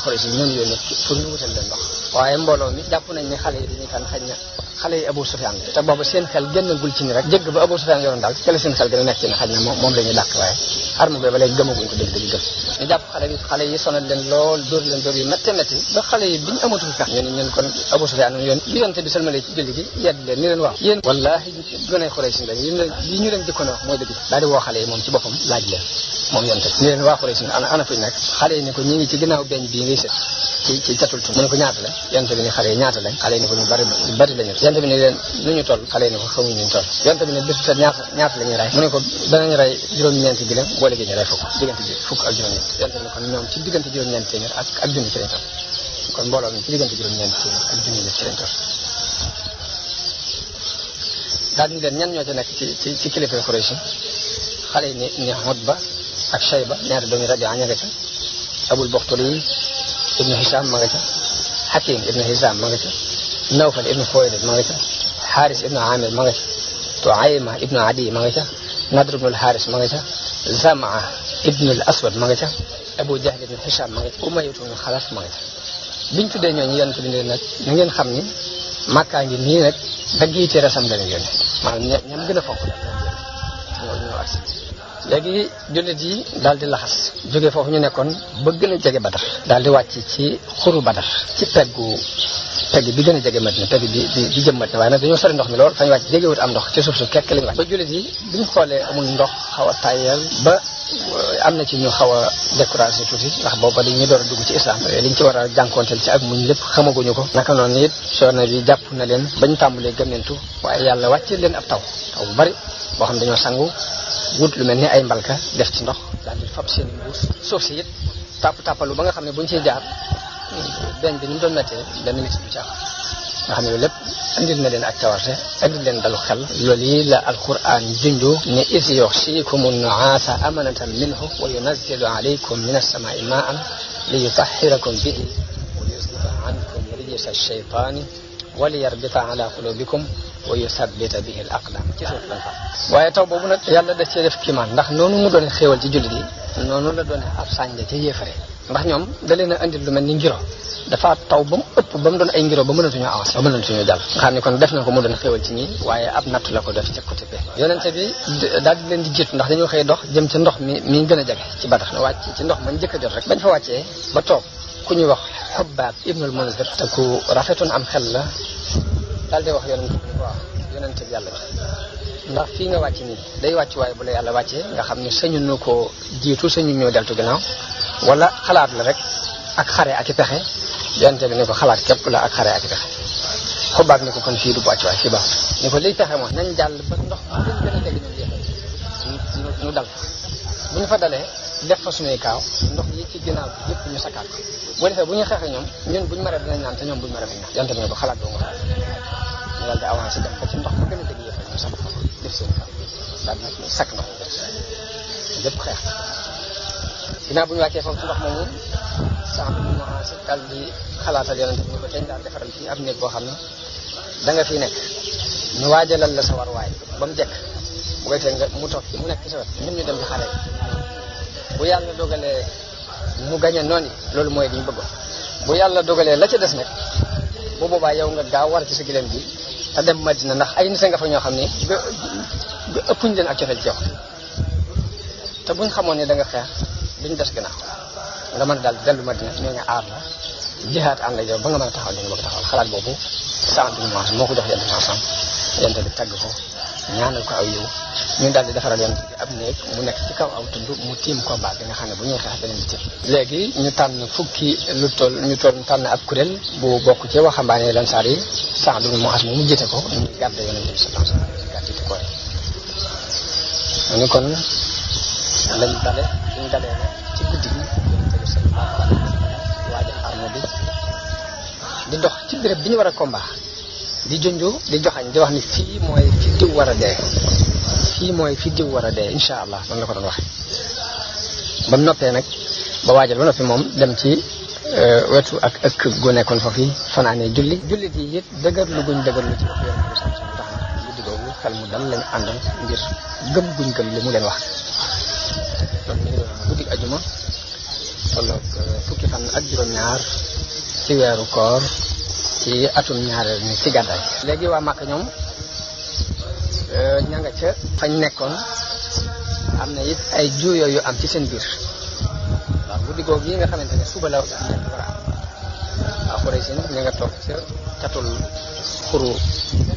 Quraysh ñun yónni pour ñu wutal leen ndox waaye mbooloo mi jàpp nañ ne xale yi dañuy kan xaj na xale yi Abu Sufyaan te boobu seen xel génnagul ci ni rek jégg ba Abu Sufyaan yoroon daal ci la seen xel gën a nekk ci ne xaj na moom la ñuy dàq waaye arme bi ba léegi gëmaguñ ko dëgg gëm ñu jàpp xale yi sonal leen lool dóor leen dóor yu métti métti ba xale yi biñu amatul sax ñu ne ñun kon Abu Sufyaan yoon bi yonte bi salmale ci julli gi yedd leen ni leen waaw yéen wallaahi gën ay Quraysh lañ yi ñu leen jëkkoon wax mooy dëgg daal di woo xale yi moom ci boppam laaj leen moom yonte ni leen waa Quraysh ana fuñ nekk xale yi ne ko ñi ngi ci ginnaaw beñ bii ngay sët ci catul tu mu ne ko ñaata la yonte bi ne xale yi ñaata lañ xale yi ne ko ñu bari lañu yonte bi ne leen nu ñu toll xale yi ne ko xamuñ ñu toll yonte bi ne bés bu ñaata la ñuy rey mu ne ko danañ rey juróom-ñeenti gileem boo léegi ñu rey diggante fukk ak juróom-ñeent yonte bi ne kon ñoom ci diggante juróom-ñeenti téeméer ak junni ci lañ toll kon mbooloo mi ci diggante juróom-ñeenti téeméer ak junni ci lañ toll daal ñu leen ñan ñoo ca nekk ci kilifa Quraysh xale yi ni Utba ak Shayba ñaari doomi Rabi'a ña nga ca Abul Bakhtari ibnu Hisham ma nga ca Hakim ibnu Hisham ma nga ca Nawfal ibnu Khuwaylid ma nga ca Haris ibnu Amir ma nga ca Tuayma ibnu Adi ma nga ca Nadr ibnu al-Haris ma nga ca Zamaa ibnu al-Aswad ma nga ca Abu Jahl ibnu Hisham ma nga ca Umayya ibnu Khalaf ma nga ca biñ tuddee ñooñu yonent bi ne nag na ngeen xam ni Makka ngi nii nag dagg yi ci resam lañu yónni maanaam ñam gën a fonk ñoo agsi léegi jullit yi daal di laxas jóge foofu ñu nekkoon ba gën a jege Badar daal di wàcc ci xuru Badar ci pegg bi gën a jege Madina pegg bi jëm Madina waaye nag dañoo sori ndox mi lool fañ wàcc jegewut am ndox ci suuf su kekk lañu wàcc ba jullit yi biñ xoolee amul ndox xaw a tàyyal ba am na ci ñu xaw a découragé tuuti ndax booba dañuy door a dugg ci islam liñ ci war a jànkoonteel ci ak muñ lépp xamaguñu ko naka noonu it coono bi jàpp na leen bañ tàmbalee gëmmentu waaye yàlla wàcce leen ab taw bu bari boo xam dañoo sangu wut lu mel ni ay mbalka def ci ndox daal di fab seen mbuus suuf si it tàppalu ba nga xam ne buñ ciy jaar beñ bi ni mu doon méttee benn nit du ci am nga xam ne loolu lépp andil na leen ak cawarte andil leen dalu xel loolu yi la alquran junju ne is yughshikum an-nu'asa amanatan minhu wa yunazzilu alaykum min as-sama'i ma'an li yutahhirakum bihi wa yuzhiba ankum rijsa ash-shaytani wa liyarbita ala qulubikum wa yuthabbita bihi al-aqdam ci suuf lañ fa waaye taw boobu nag yàlla daf cee def kiimaan ndax noonu mu doon xéewal ci jullit yi noonu la doon ab sànja ca yéefare ndax ñoom da leen a andil lu mel ni ngiro dafa taw ba mu ëpp ba mu doon ay ngiro ba mënatuñoo avancé ba mënatuñoo jàll nga xam ne kon def na ko mu doon xéewal ci ñi waaye ab nattu la ko def ca côté bi yonente bi daal di leen di jiitu ndax dañoo xëy dox jëm ci ndox mi gën a jege ci Badar na wàcc ci ndox mañ njëkk a jot rek bañ fa wàccee ba toog ku ñuy wax Hubbaab ibnul Munzir te ku rafetoon am xel la daal di wax yonente bi waaw yonente bi yàlla bi ndax fii nga wàcc nii day wàcc waaye bu la yàlla wàccee nga xam ne sañu nu ko jiitu sañu ñoo deltu ginnaaw wala xalaat la rek ak xare ak i pexe yonente bi ne ko xalaat képp la ak xare ak i pexe Xubaab ni ko kon fii du wàcc waaye fii baax ni ko liy pexe moom nañ jàll ba ndox gën a jege ñu dal bu ñu fa dalee def fa suñuy kaaw ndox yi ci ginnaaw bi yëpp ñu sakkaat ko bu defee bu ñu xeexee ñoom ñun buñu maree dinañ naan te ñoom buñu maree dinañ naan yonente bi ne ko xalaat boo nga ñu daal di avancé dem ba ci ndox ma gën a jege yëpp ñu sakk fa def seen kaaw daal di sakk ndox yëpp xeex ginnaaw bu ñu wàccee foofu ci ndox moomu sax bu ñu avancé daal di xalaatal yonente bi ne ko dañ daal defaral fii ab néeg boo xam ne da nga fii nekk ñu waajalal la sa war waay ba mu jekk bu koy tee nga mu toog mu nekk ci sa wet ñun ñu dem di xare bu yàlla dogalee mu gañe noonu yi loolu mooy li ñu bëggoon bu yàlla dogalee la ca des nag bu boobaa yow nga gaaw war ci sa gileem bi te dem Madina ndax ay nit nga fa ñoo xam ne ëppuñ leen ak cofeel ci yow te buñ xamoon ne da nga xeex duñ des gannaaw nga mën a daal dellu Madina ñoo ñu aar la jihaat ànd ak yow ba nga mën a taxaw li nga bëgg taxawal xalaat boobu sant bi moo ko jox yonent bi yonent bi tagg ko ñaanal ko aw yiw ñun daal di defaral yonent bi ab néeg mu nekk ci kaw aw tund mu tiim combat bi nga xam ne bu ñuy xeex beneen bi tiim léegi ñu tànn fukki ñu tànn ab kuréel bu bokk ci waxambaane Ansaar yi Saad ibn Muaz mu jiite ko ñu gàdde yonent bi sallallahu alayhi wasallam gàddite ko ñu kon lañ dale ñu dalee ci guddi gi waajal arme bi di dox ci béréb bi ñu war a combat di junju di joxañ di wax ni fii mooy fi diw war a dee fii mooy fi diw war a dee insha allah noonu la ko doon waxe ba mu noppee nag ba waajal ba noppi moom dem ci wetu ak ëkk gu nekkoon foofu yi fanaanee jullit yi it dëgërlu guñ dëgërlu ci wax yoon bi sam sam tax na guddi googu xel mu dal lañu àndal ngir gëm guñ gëm li mu leen wax donc ñu ngi doon guddi ajuma tolloog fukki fan ak juróom-ñaar ci weeru koor ci atum ñaareel ni ci gàddaay léegi waa Màkka ñoom ña nga ca fañ nekkoon am na it ay juuyoo yu am ci seen biir waaw guddi googu yi nga xamante ne suba la nekk war a am waaw xurey sin ña nga toog ca catul xuru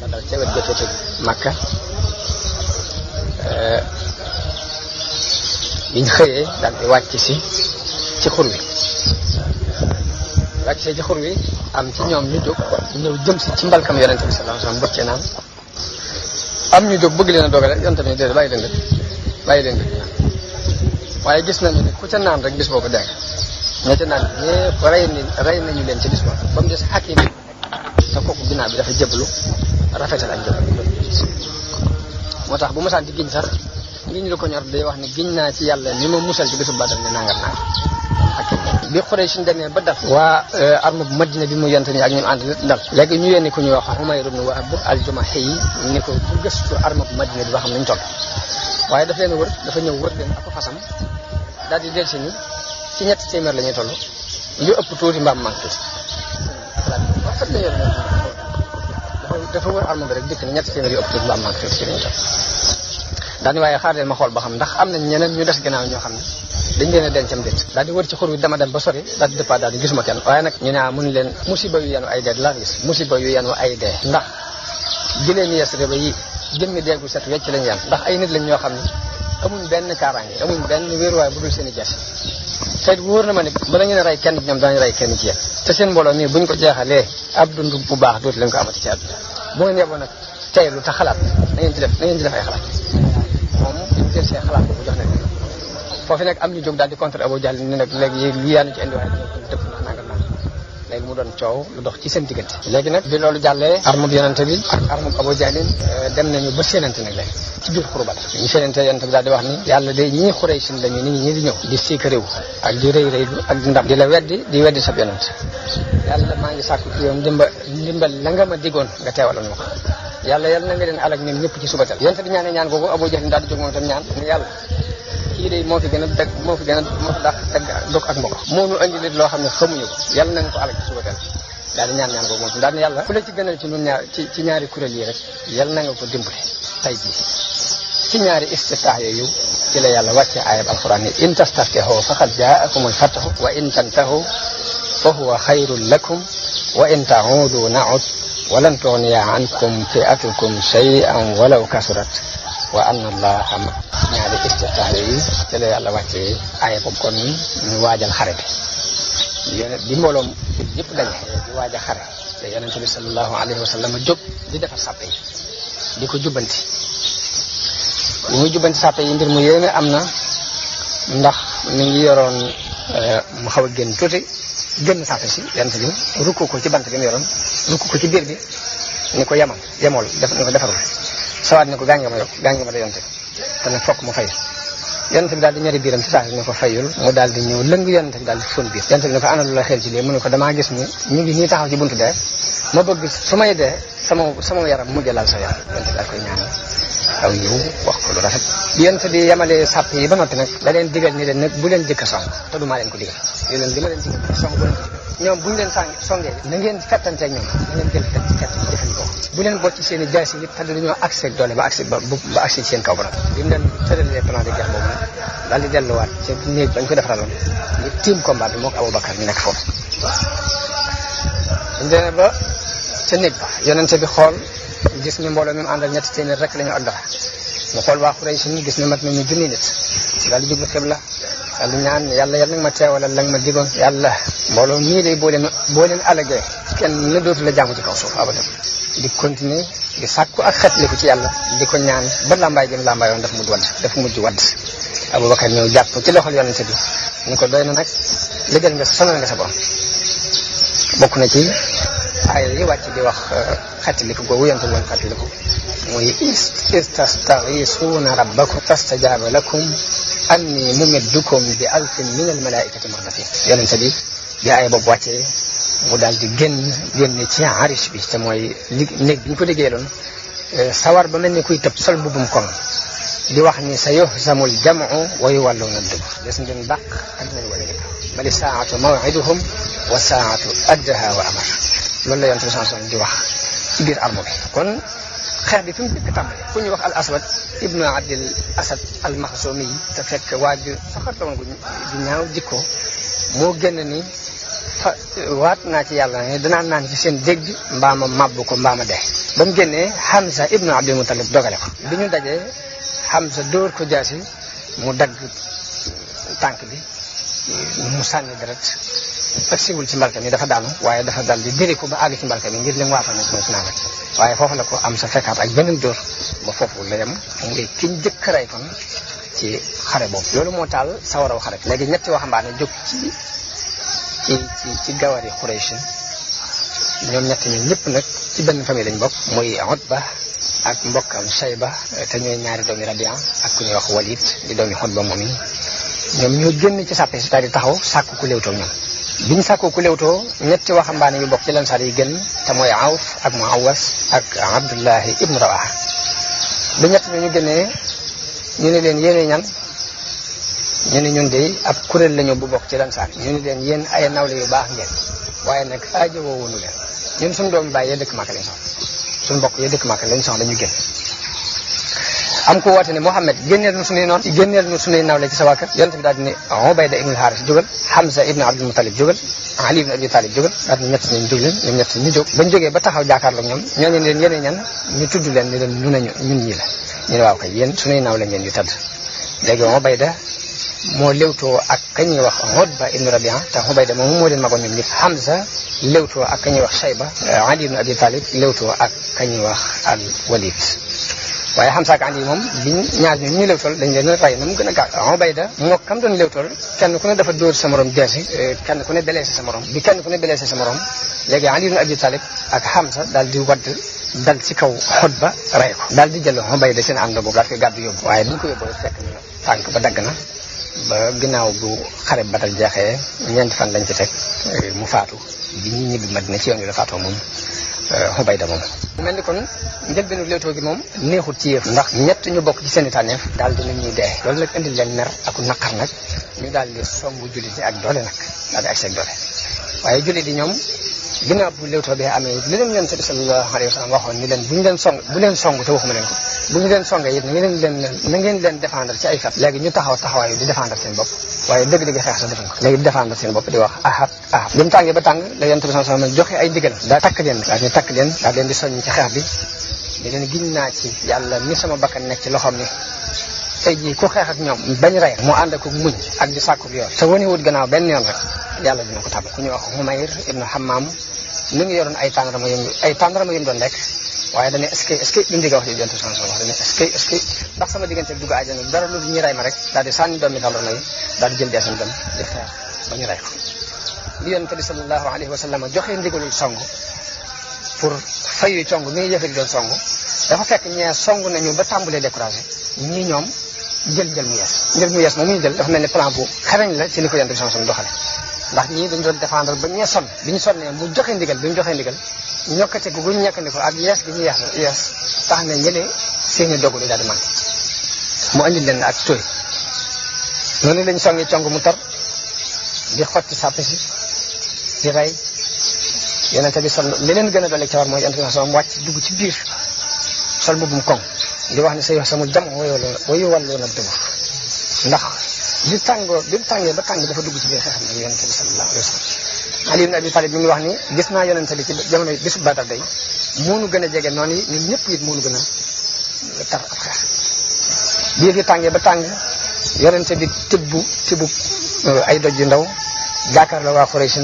la dal ca wet gëtëtë Màkka biñ xëyee daal di wàcc si ci xur wi wàcc see ci xur wi am ci ñoom ñu jóg ñëw jëm si ci mbalkam yonente bi sallallahu alayhi wasallam bëccee naan am ñu jóg bëgg leen a dogale yonente bi déedéet bàyyi leen de waaye gis nañu ne ku ca naan rek bis boobu dégg ña ca naan ñëpp rey nañu leen ci bis boobu ba mu des Hakim te kooku ginnaaw bi dafa jëblu rafetal ak jëblu moo tax bu ma saan di giñ sax giñ lu ko ñor day wax ne giñ naa ci yàlla ni ma musal ci bisu Badar ne nangar naa Hakim bi Quraysh demee ba dal waa arme bu Madina bi mu yonte ni ak ñu ànd dal léegi ñu yónni ku ñuy wax Umayr ibn Wahb al-Jumahi yi ni ko bu gëstu arme bu Madina bi ba xam nañ toll waaye daf leen wër dafa ñëw wër leen ak fasam daal di del si ni ci 300 la ñuy toll lu ëpp tuuti mbaam manqué dafa wër arme bi rek dikk ni 300 yu ëpp tuuti mbaam manqué ci lañu toll daal di waaye xaar leen ma xool ba xam ndax am nañ ñeneen ñu des gannaaw ñoo xam ne dañ leen a dencam déet daal di wër ci xur wi dama dem ba sori daal di départ daal di gisuma kenn waaye nag ñu ne mun leen musiba yu yenu ay dee laa gis musiba yu yenu ay dee ndax jëleen Yasrib ba yi jëmmi deegu set wecc lañu yan ndax ay nit lañ ñoo xam ne amuñ benn kaaraange amuñ benn wéeruwaay bu dul seen i jas te wóor na ma ne bala ngeen a rey kenn ñoom daañu rey kenn ci yéen te seen mbooloo mii buñ ko jeexalee ab dund bu baax dootu leen ko amati ci àdduna bu ngeen yeboo nag teylu te xalaat na ngeen ci def ay xalaat moom ñu jël seen xalaat bu jox leen foofu nag am ñu jóg daal di contre Abu Jahl ni nag léegi li yaanu ci indi waaye dëpp ndax nangam nangam léegi mu doon coow lu dox ci seen diggante léegi nag bi loolu jàllee arme bu yonente bi ak arme bu Abu Jahl dem nañu ba séenante nag léegi ci biir xuru Badar ñu séenante yonente bi daal di wax ni yàlla day ñii Quraysh lañu nit ñi di ñëw di siika réew ak di rëy rëylu ak ndam di la weddi sab yonente yàlla maa ngi sàkku ci yow ndimbal la nga ma digoon nga teewaloon ma ko yàlla na nga leen alag ñoom ñëpp ci subatal yonente bi ñaan googu Abu Jahl daal di jóg moom tam ñaan ni yàlla kii de moo fi gën a dàq dog ak mbokk moo nu andi leen loo xam ne xamuñu ko yàlla na nga ko alag ci subatal daal di ñaan googu moom daal ne yàlla fu la ci gënal ci ñun ñaar ci ñaari kuréel yi rek yàlla na nga ko dimbali tay jii ci ñaari istiftah yooyu ci la yàlla wàcce ayab alquran ni in tastaftihu faqad jaakumul fathu wa in tantahu fa huwa xayrun lakum wa in ta'udu na'ud wa lan tughniya ankum fi'atukum shay'an walaw kasurat wa anna allaha ñaari istiftah yooyu ci la yàlla wàcce ayab kon ñu waajal xare bi mbooloom yëpp daje di waaj a xare te yonente bi sallallahu alayhi wa sallam jóg di defar sàppe yi di ko jubbanti li muy jubbanti sàppe yi mbir mu yéeme am na ndax mi ngi yoroon mu xaw a génn tuuti génn sàppe si yonente bi rukku ko ci bant bi mu yoroon rukku ko ci biir bi ni ko yemool ni ko defarul sawaat ni ko gaa ngi ma da yonente te nag fokk mu fay yonente bi daal di ñari biiram ci saa si ne ko fayul mu daal di ñëw lëng yonente bi daal di fóon biir yonente bi ne ko ana lu la xel ci lii mu ne ko damaa gis ni ñu ngi nii taxaw ci buntu dee ma bëgg su may dee sama yaram mujj laal sa yaram yonente bi daal koy ñaan aw yiw wax ko lu rafet bi yonente bi yemalee sàpp yi ba noppi nag da leen digal ni leen nag bu leen jëkk song te du maa leen ko digal li ma leen digal song bu leen ko digal ñoom bu ñu leen songee na ngeen fettanteeg ñoom na ngeen jël fett jëfandikoo bu leen bocc seen i jaasi yi te dañoo accès doole ba accès ci seen kaw ba noppi bi mu leen tëralee plan de guerre boobu nag daal di delluwaat ca néeg bañ ko defaraloon ñu tiim combat bi mook Aboubacar ñu nekk foofu suñu demee ba ca néeg ba yonente bi xool gis ni mbooloo mi mu àndal 300 rek la ñu ak dara mu xool waa Quraysh ni gis ni mat nañu junni nit daal di jublu xibla daal di ñaan yàlla nag ma teewalal la nga ma digoon yàlla mbooloo mii day boo leen alagee kenn na dootu la jaamu ci kaw suuf abadan di continuer di sàkku ak xetliku ci yàlla di ko ñaan ba lambaay gi mu lambaayoon dafa mujj wadd Abubakar ñëw jàpp ci loxol yonente bi ni ko doy na nag liggéey nga sonal nga sa borom. bokk na ci ay yi wàcc di wax xetliku googu yonente bi woon xetliku muy istastaghisuuna rabbakum fastajaaba lakum anni mumiddukum bi alfin min al malaikati murdafin. yonente bi bi ay boobu wàccee mu daal di génn ci arish bi te mooy néeg bi ñu ko liggéeyaloon sawar ba mel ni kuy tëb sol mbubum koŋ di wax ni sa yuhzamul jam'u wa yuwalluuna dubur des ngeen dàq ak nañ wala dëkk bali saatu maw'iduhum wa saatu adha wa amar loolu la yonent bi sallallahu di wax ci biir armo bi. kon xeex bi fi mu njëkk tàmbale ku ñuy wax al aswad ibnu abdil asad al maxsumi te fekk waaju soxarta woon gu ñaaw jikko moo génn ni waat naa ci yàlla ne danaa naan ci seen dégg mbaama mabbu ko mbaama dee. ba mu génnee Hamza ibnu Abdul Muttalib dogale ko bi ñu dajee Hamza dóor ko jaasi mu dagg tànk bi mu sànni deret ak siwul ci mbalka mi dafa daanu waaye dafa dal di diri ko ba àgg ci mbalka mi ngir li mu waatoon na ci mooy naa waaye foofu la ko am sa fekkaat ak beneen dóor ba foofu la yem muy kiñ jëkk rey kon ci xare boobu. loolu moo taal sawaraw xare léegi ñetti waxambaane jóg ci gawari Quraysh ñoom ñett ñi ñëpp nag ci benn famille lañ bokk muy Utba ak mbokkam Shayba te ñooy ñaari doomi Rabia ak ku ñuy wax Walid di doomi Utba moom yi ñoom ñoo génn ci sàppe si daal di taxaw sàkku ku léewtoo ñoom biñ sàkku ku léewtoo ñetti waxambaane yu bokk ci Ansaar yi gën te mooy Awf ak Muawas ak Abdullahi ibnu Rawaha ba ñett ñu génnee ñu ne leen yéene ñan ñu ne ñun de ab kuréel lañu bu bokk ci Ansaar ñu ne leen yéen ay nawle yu baax ngeen waaye nag aajo woowunu leen ñun suñu doomu baay yee dëkk Makka lañ soxla suñu mbokk yee dëkk Makka lañ soxla ñu génn am ku woote ne Muhammad génneel ñu suñuy noonu génneel ñu suñuy nawle ci sa waa kër yonent bi daal di ne Ubayda ibnul Haaris jógal Hamza ibnu Abdul Muttalib jógal Ali ibnu Abi Talib jógal daal di ñett ñu jóg leen ñoom ñett ñu jóg bañ jógee ba taxaw jàkkaarloo ñoom ñooñu leen yéene ñan ñu tudd leen ni leen ñun ñii la ñu ne waaw kay yéen suñuy nawle ngeen yu tëdd léegi Ubayda moo léewtoo ak ka ñuy wax Utba ibnu Rabia te Ubayda moom moo leen magoon ñoom ñëpp Hamza léewtoo ak ka ñuy wax Shayba Ali ibnu Abi Talib léewtoo ak ka ñuy wax al Walid waaye Hamza ak Ali moom biñ ñaar ñu léewtool dañ leen rey na mu gën a gaaw Ubayda moo kam doon léewtool kenn ku ne dafa dóor sa morom jeesi kenn ku ne blessé sa morom bi kenn ku ne blessé sa morom léegi Ali ibnu Abi Talib ak Hamza daal di wadd dal ci kaw Utba rey ko daal di jël Ubayda seen ànd boobu daal koy gàddu yóbbu waaye dañ ko yóbbu fekk na tànk ba dagg na ba ginnaaw bu xare Badar jeexee ñeenti fan lañ ci teg mu faatu bi ñuy ñibbi Madina ci yoon wi la faatoo moom Ubayda moom. mu mel ni kon njëlbeenu léewtoo gi moom neexut ci yëf ndax ñett ñu bokk ci seen i tànneef daal dina ñuy dee loolu nag indil leen mer ak naqar nag ñu daal di songu jullit yi ak doole nag daal di agsi ak doole waaye jullit yi ñoom ginnaaw bu léewtoo bee amee li leen Yonent bi sallallahu alayhi wa sallam waxoon ni leen bu leen song te waxuma leen ko bu ñu leen songee it na ngeen leen défendre ci ay fat léegi ñu taxawaayu di défendre seen bopp waaye dëgg-dëgg xeex sax defuñ ko léegi di défendre seen bopp di wax ahad bi mu tàngee ba tàng la Yonent bi sallallahu alayhi wa sallam joxe ay ndigal daa takk leen daal leen di soññ ci xeex bi di leen giñ naa ci yàlla ni sama bakkan nekk ci loxoom ni tey jii ku xeex ak ñoom bañ rey mu ànd ak muñ ak di sàkku bi yoon te wane wut gannaaw benn yoon rek yàlla dina ko tàbb ku ñuy wax Humayr ibnu Hammam mi ngi yoroon ay tàndarama yëm doon lekk waaye dañu est-ce que bi mu digga wax ji Yonent bi sallallahu alayhi wa sallam dañu est-ce que ndax sama diggante dugg àjjana dara lu ñu rey ma rek daal di sànni doomi tàndarma yi daal di jël deesam dem di xeex ba ñu rey ko li Yonent bi sallallahu alayhi wa sallam joxe ndigalul song pour fayu cong mi ngi yëfee doon song dafa fekk ñee song nañu ba tàmbalee découragé ñii ñoom jël mu yees moom ñu jël dafa mel ni plan bu xarañ la ci li ko Yonent bi sallallahu alayhi wa sallam doxale ndax ñii dañu doon défendre ba ñee sonn bi ñu sonnee mu joxe ndigal ñokkate gu ñu ñekkandiko ak yees gi ñu yees tax na ñëlee seeni dogu daal di manqué mu andil leen ak tooy noonu lañ songi cong mu tar di xotti sàppe si di rey Yonent bi li leen gën a doole ci war mooy Yonent bi sallam wàcc dugg ci biir sol mbubbum koŋ di wax ne sa yoo samul jam wayu wàlloo na dëgg ndax bi mu tàngee ba tàng dafa dugg ci biir xeex na Yonent bi sallallahu alayhi wa sallam Ali ibn Abi Talib mi ngi wax ni gis naa Yonent bi ci jamono bisu Badar day moonu gën a jege noonu yi ñun ñëpp it moonu gën a tar ab xeex bii fi tàngee ba tàng Yonent bi tibbu ay doj yu ndaw jàkkaar la waa Quraysh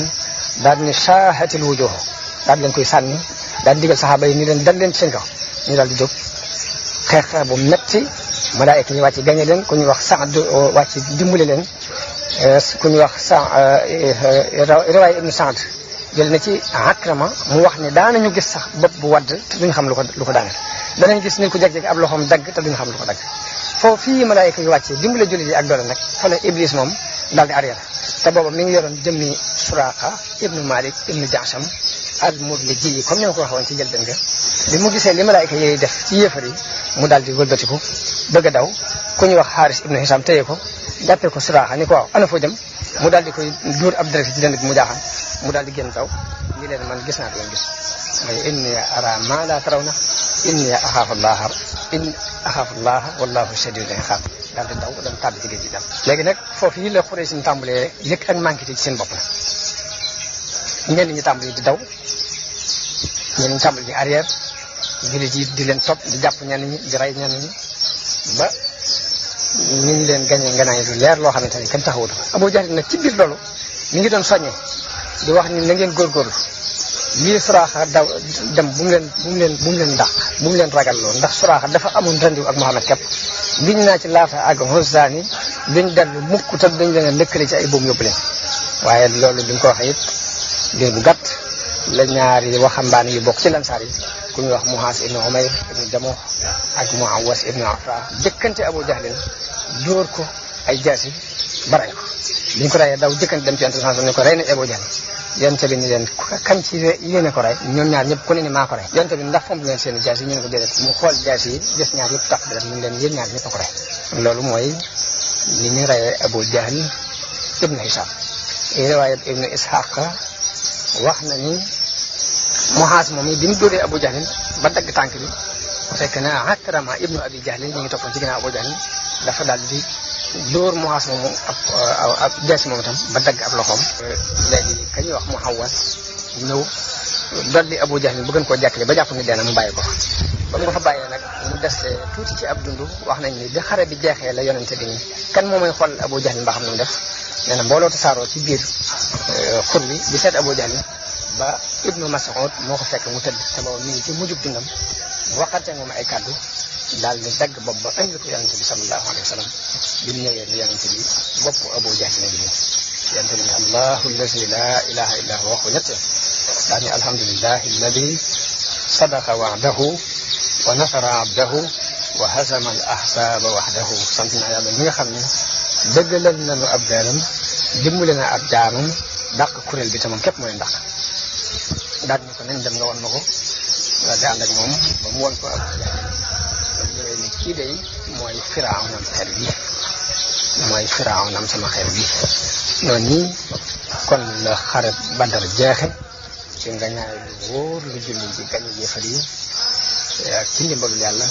daal di ne shaahatil wujuh daal di leen koy sànni daal di digal saxaaba yi ni leen dal leen ci seen kaw ñu daal di jóg xeex xeex bu metti malaayika ñu wàcc gañe leen ku ñuy wax Saad wàcc dimbali leen ku ñuy wax riwaaya ibnu Saad jël na ci Akrama mu wax ne daanañu gis sax bopp bu wadd te duñu xam lu ko daaneel danañ gis nit ku jeg-jeg ab loxoom dagg te duñu xam lu ko dagg foofu fii malaayika yi wàccee dimbale jullit yi ak doole nag fa la Iblis moom daal di arrière te booba mi ngi yoroon jëmmi Suraaqa ibnu Malik ibnu Jaasam al-Mudliji yi comme ni ma ko waxoon ci njëlbéen nga bi mu gisee li malaayika yooyu def ci yéefar yi mu daal di wëlbatiku bëgg a daw ku ñuy wax Xaaris ibnu Hisaam téye ko jàppee ko Suraaqa ni ko waaw ana foo jëm mu daal di koy dóor ab direct ci dënd bi mu jaaxam mu daal di génn daw ñi leen man gis naa ko yéen gis mooy inni ara ma la tarawna inni axaafu llaha wallahu shadidul iqaab daal di daw dem tàbbi ci géej gi dem léegi nag foofu yi la Quraysh ñu tàmbalee yëg ak manqué ci seen bopp la ñenn ñi tàmbali di daw ñenn ñi tàmbali di arrière jullit yi di leen topp di jàpp ñenn ñi di rey ñenn ñi ba ñu ngi leen gañe nganaay lu leer loo xamante ni kenn taxawul Abu Jahl nag ci biir loolu mi ngi doon soññee di wax ni na ngeen góorgóorlu lii Suraaxa daw dem bu mu leen dàq bu mu leen ragal loolu ndax Suraaxa dafa amoon rendiw ak Muhammad képp giñ naa ci Laata ak Uzza ni duñ dellu mukk te dañ leen a lëkkale ci ay boom yóbbu leen waaye loolu bi mu ko waxee it diir bu gàtt la ñaari waxambaane yu bokk ci lansaar yi ku ñuy wax Muhaas ibnu Umayr ibnu Jamuh ak Muawas ibnu Afra jëkkante Abu Jahlin dóor ko ay jaasi ba rey ko bi ñu ko reyee daw jëkkante dem ci Yonent ne ko rey na Abu Jahl Yonent bi ni leen kan ci yéene ko rey ñoom ñaar ñëpp ku ne ni maa ko rey Yonent bi ndax fomp leen seen jaasi ñu ne ko déedéet mu xool jaasi yi gis ñaar yëpp tax dara ñu leen yéen ñaar ñëpp a ko rey loolu mooy ni ñu reyee Abu Jahl ibnu Hisaam riwaaya ibnu Ishaq wax na ni Muhaas moom bi mu dóoree Abu Jahl ba dagg tànk bi fekk na Akrama ibnu Abi Jahl ñu ngi toppoon ci ginnaaw Abu Jahl dafa daal di dóor Muhaas moomu ab jaasi moom itam ba dagg ab loxoom léegi ka ñuy wax Muawas ñëw dolli Abu Jahl bu gën koo jàkkale ba jàpp ni dee na mu bàyyi ko ba mu ko fa bàyyee nag mu des tuuti ci ab dund wax nañ ni bi xare bi jeexee la yonente bi ni kan moo may xool Abu Jahl mbaa xam nu mu def nee na mbooloo tasaaroo ci biir xur bi di seet Abu Jahl ba Ibnu Mas'ud moo ko fekk mu tëdd te boobu mi ngi ci mujjub dundam mu waxante moom ay kàddu daal di dagg bopp ba indi ko yonente bi sallallahu alayhi wa sallam bi mu ñëwee ni yonente bi bopp Abu Jahl la ngi nii yonente bi ne allahu allazi la ilaha illa huwa wax ko ñette daa ni alhamdulillahi alladi sadaqa wa'dahu wa nasara abdahu wa hazama al ahzaba wahdahu sant naa yàlla mi nga xam ne dëggalal nañu ab jaaram dimbali na ab jaamam dàq kuréel bi te moom képp mooy dàq daal ni ko nañ dem nga won ma ko di ànd ak moom ba mu won ko ab ñëwee ni kii day mooy Firawnam xel bi mooy Firawnam sama xel bi noonu nii kon la xare Badar jeexe ci nga ñaay lu wóor lu julli ji gañu yéefar yi ci ndimbalul yàlla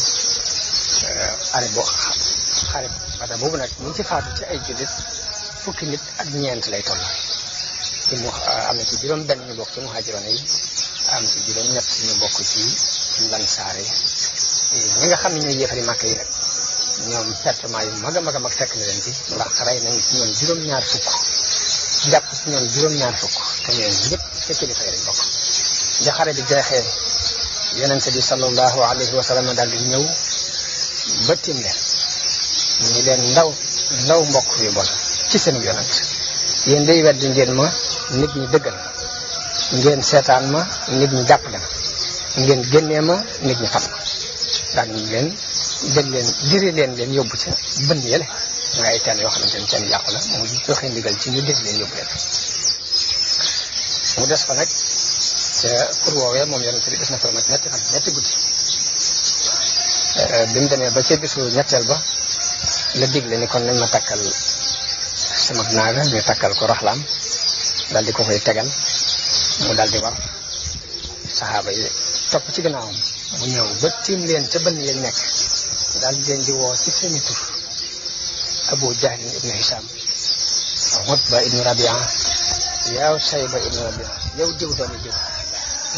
xare Badar boobu nag ñu ci faatu ci ay jullit fukki nit ak ñeent lay toll ci mu am na ci juróom benn ñu bokk ci muhaajiroon yi am ci juróom ñett ñu bokk ci lansaar yi ñi nga xam ne ñooy yéefari màkk yi nag ñoom pertement yu mag a mag a mag fekk na leen ci ndax rey nañ ci ñoom juróom-ñaar fukk jàpp ci ñoom juróom-ñaar fukk te ñoom ñëpp ca kilifa yi lañ bokk ja xare bi jeexee yonente bi sallallahu alayhi wa sallam daal di ñëw ba tiim leen ñu leen ndaw mbokk yu bon ci seen yonent yéen day weddi ngeen ma nit ñi dëggal ngeen seetaan ma nit ñi jàppale ma ngeen génnee ma nit ñi fat ma daan ñu leen jël leen diri leen yóbbu ca bënn yële nga ay teen yoo xamante ne teen yàqu la mu joxe ndigal ci ñu diri leen yóbbu leen mu des fa nag ca pour woowee moom yonent bi des na fa mat ñetti guddi bi mu demee ba ca bisu ñetteel ba la digle ni kon nañ ma takkal sama naaga ñu takkal ko raxlaam daal di ko koy tegal mu daal di war saxaaba yi topp ci gannaawam mu ñëw ba tiim leen ca bënn yañ nekk daal di leen di woo ci seeni tur Abu Jahl ibnu Hisam Utba ibnu Rabia yow Sayba ibnu Rabia yow diw doomi diw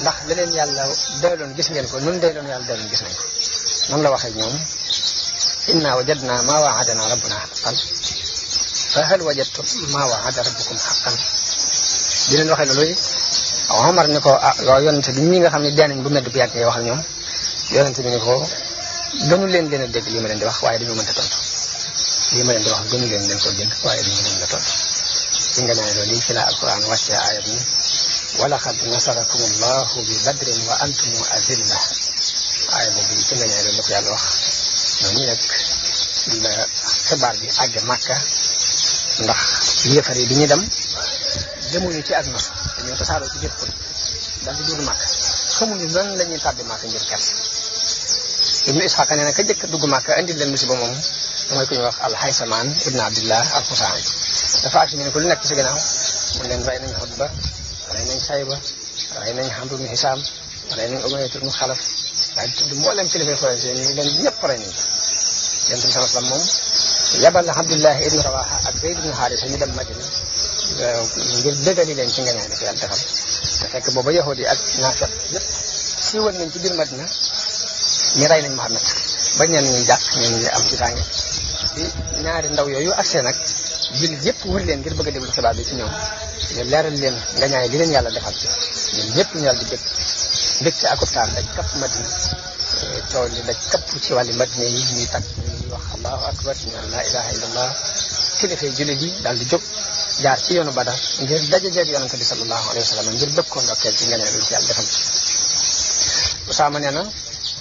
ndax leneen yàlla doyloon gis ngeen ko nun doyloon yàlla doyloon gis nañ ko noonu la waxee ñoom inna wajadna ma wa'adana rabbuna haqqan fa hal wajadtum ma wa'ada rabbukum haqqan di leen waxee loolu Omar ni ko loolu yonente bi ñi nga xam ne dee nañ bu medd bu yàggee wax ak ñoom yonent bi ni ko gënu leen a dégg li ma leen di wax waaye dañoo mënta tontu li ma leen di wax gënu leen ko dégg waaye dañoo mën a tontu ci nga nee loolu ci la alquran wàccee aaya bi walaqad nasarakum allahu bi badrin wa antum azilla aaya boobu ci nga nee loolu la ko yàlla wax noonu nag la xibaar bi àgg Màkka ndax yéefar yi bi ñu dem demuñu ci ak nos dañoo tasaaroo ci jëpp daal di dugg Màkka xamuñu lan la ñuy tàbbi Màkka ngir kersa Ibnu Isxaaq nee na ka jëkk dugg Màkka indil leen musiba moom mooy ku ñuy wax al-Haysamaan ibn Abdillah al-Xusaani dafa ak ñu ne ko lu nekk ci ginnaaw mu leen rey nañ Utba rey nañ Sayba rey nañ Amru ibn Hisaam rey nañ Umayya ibn Xalaf daal di tudd mboolem kilifa Quraysh ñu leen ñëpp rey nañ Yonent bi sallallahu alayhi wasallam moom yabal na Abdullah ibn Rawaha ak Zayd ibn Haarisa ñu dem Madina ngir dëggali leen ci ngeneen ko yàlla defal te fekk booba yahudi ak naafeq yëpp siiwal nañ ci biir Madina ñu rey nañ Muhammad ba ñenn ñi jàpp ñenn ñi am ci tànge bi ñaari ndaw yooyu accès nag jullit yëpp wër leen ngir bëgg a déglu xibaar bi ci ñoom ñu leeral leen nga ñaay li leen yàlla defal ñun ñëpp ñu yàlla di bëgg mbégte ak optaan daj kapp Madina coow li daj kapp ci wàllu Madina yi ñuy tag ñuy wax allahu akbar ñu naan laa ilaha illallah kilifa jullit yi daal di jóg jaar ci yoonu Badar ngir dajajeeg yonente bi sallallahu alayhi wa sallam ngir bëgg ko ndokkeel ci ngeneen lu ci yàlla defal Usaama nee na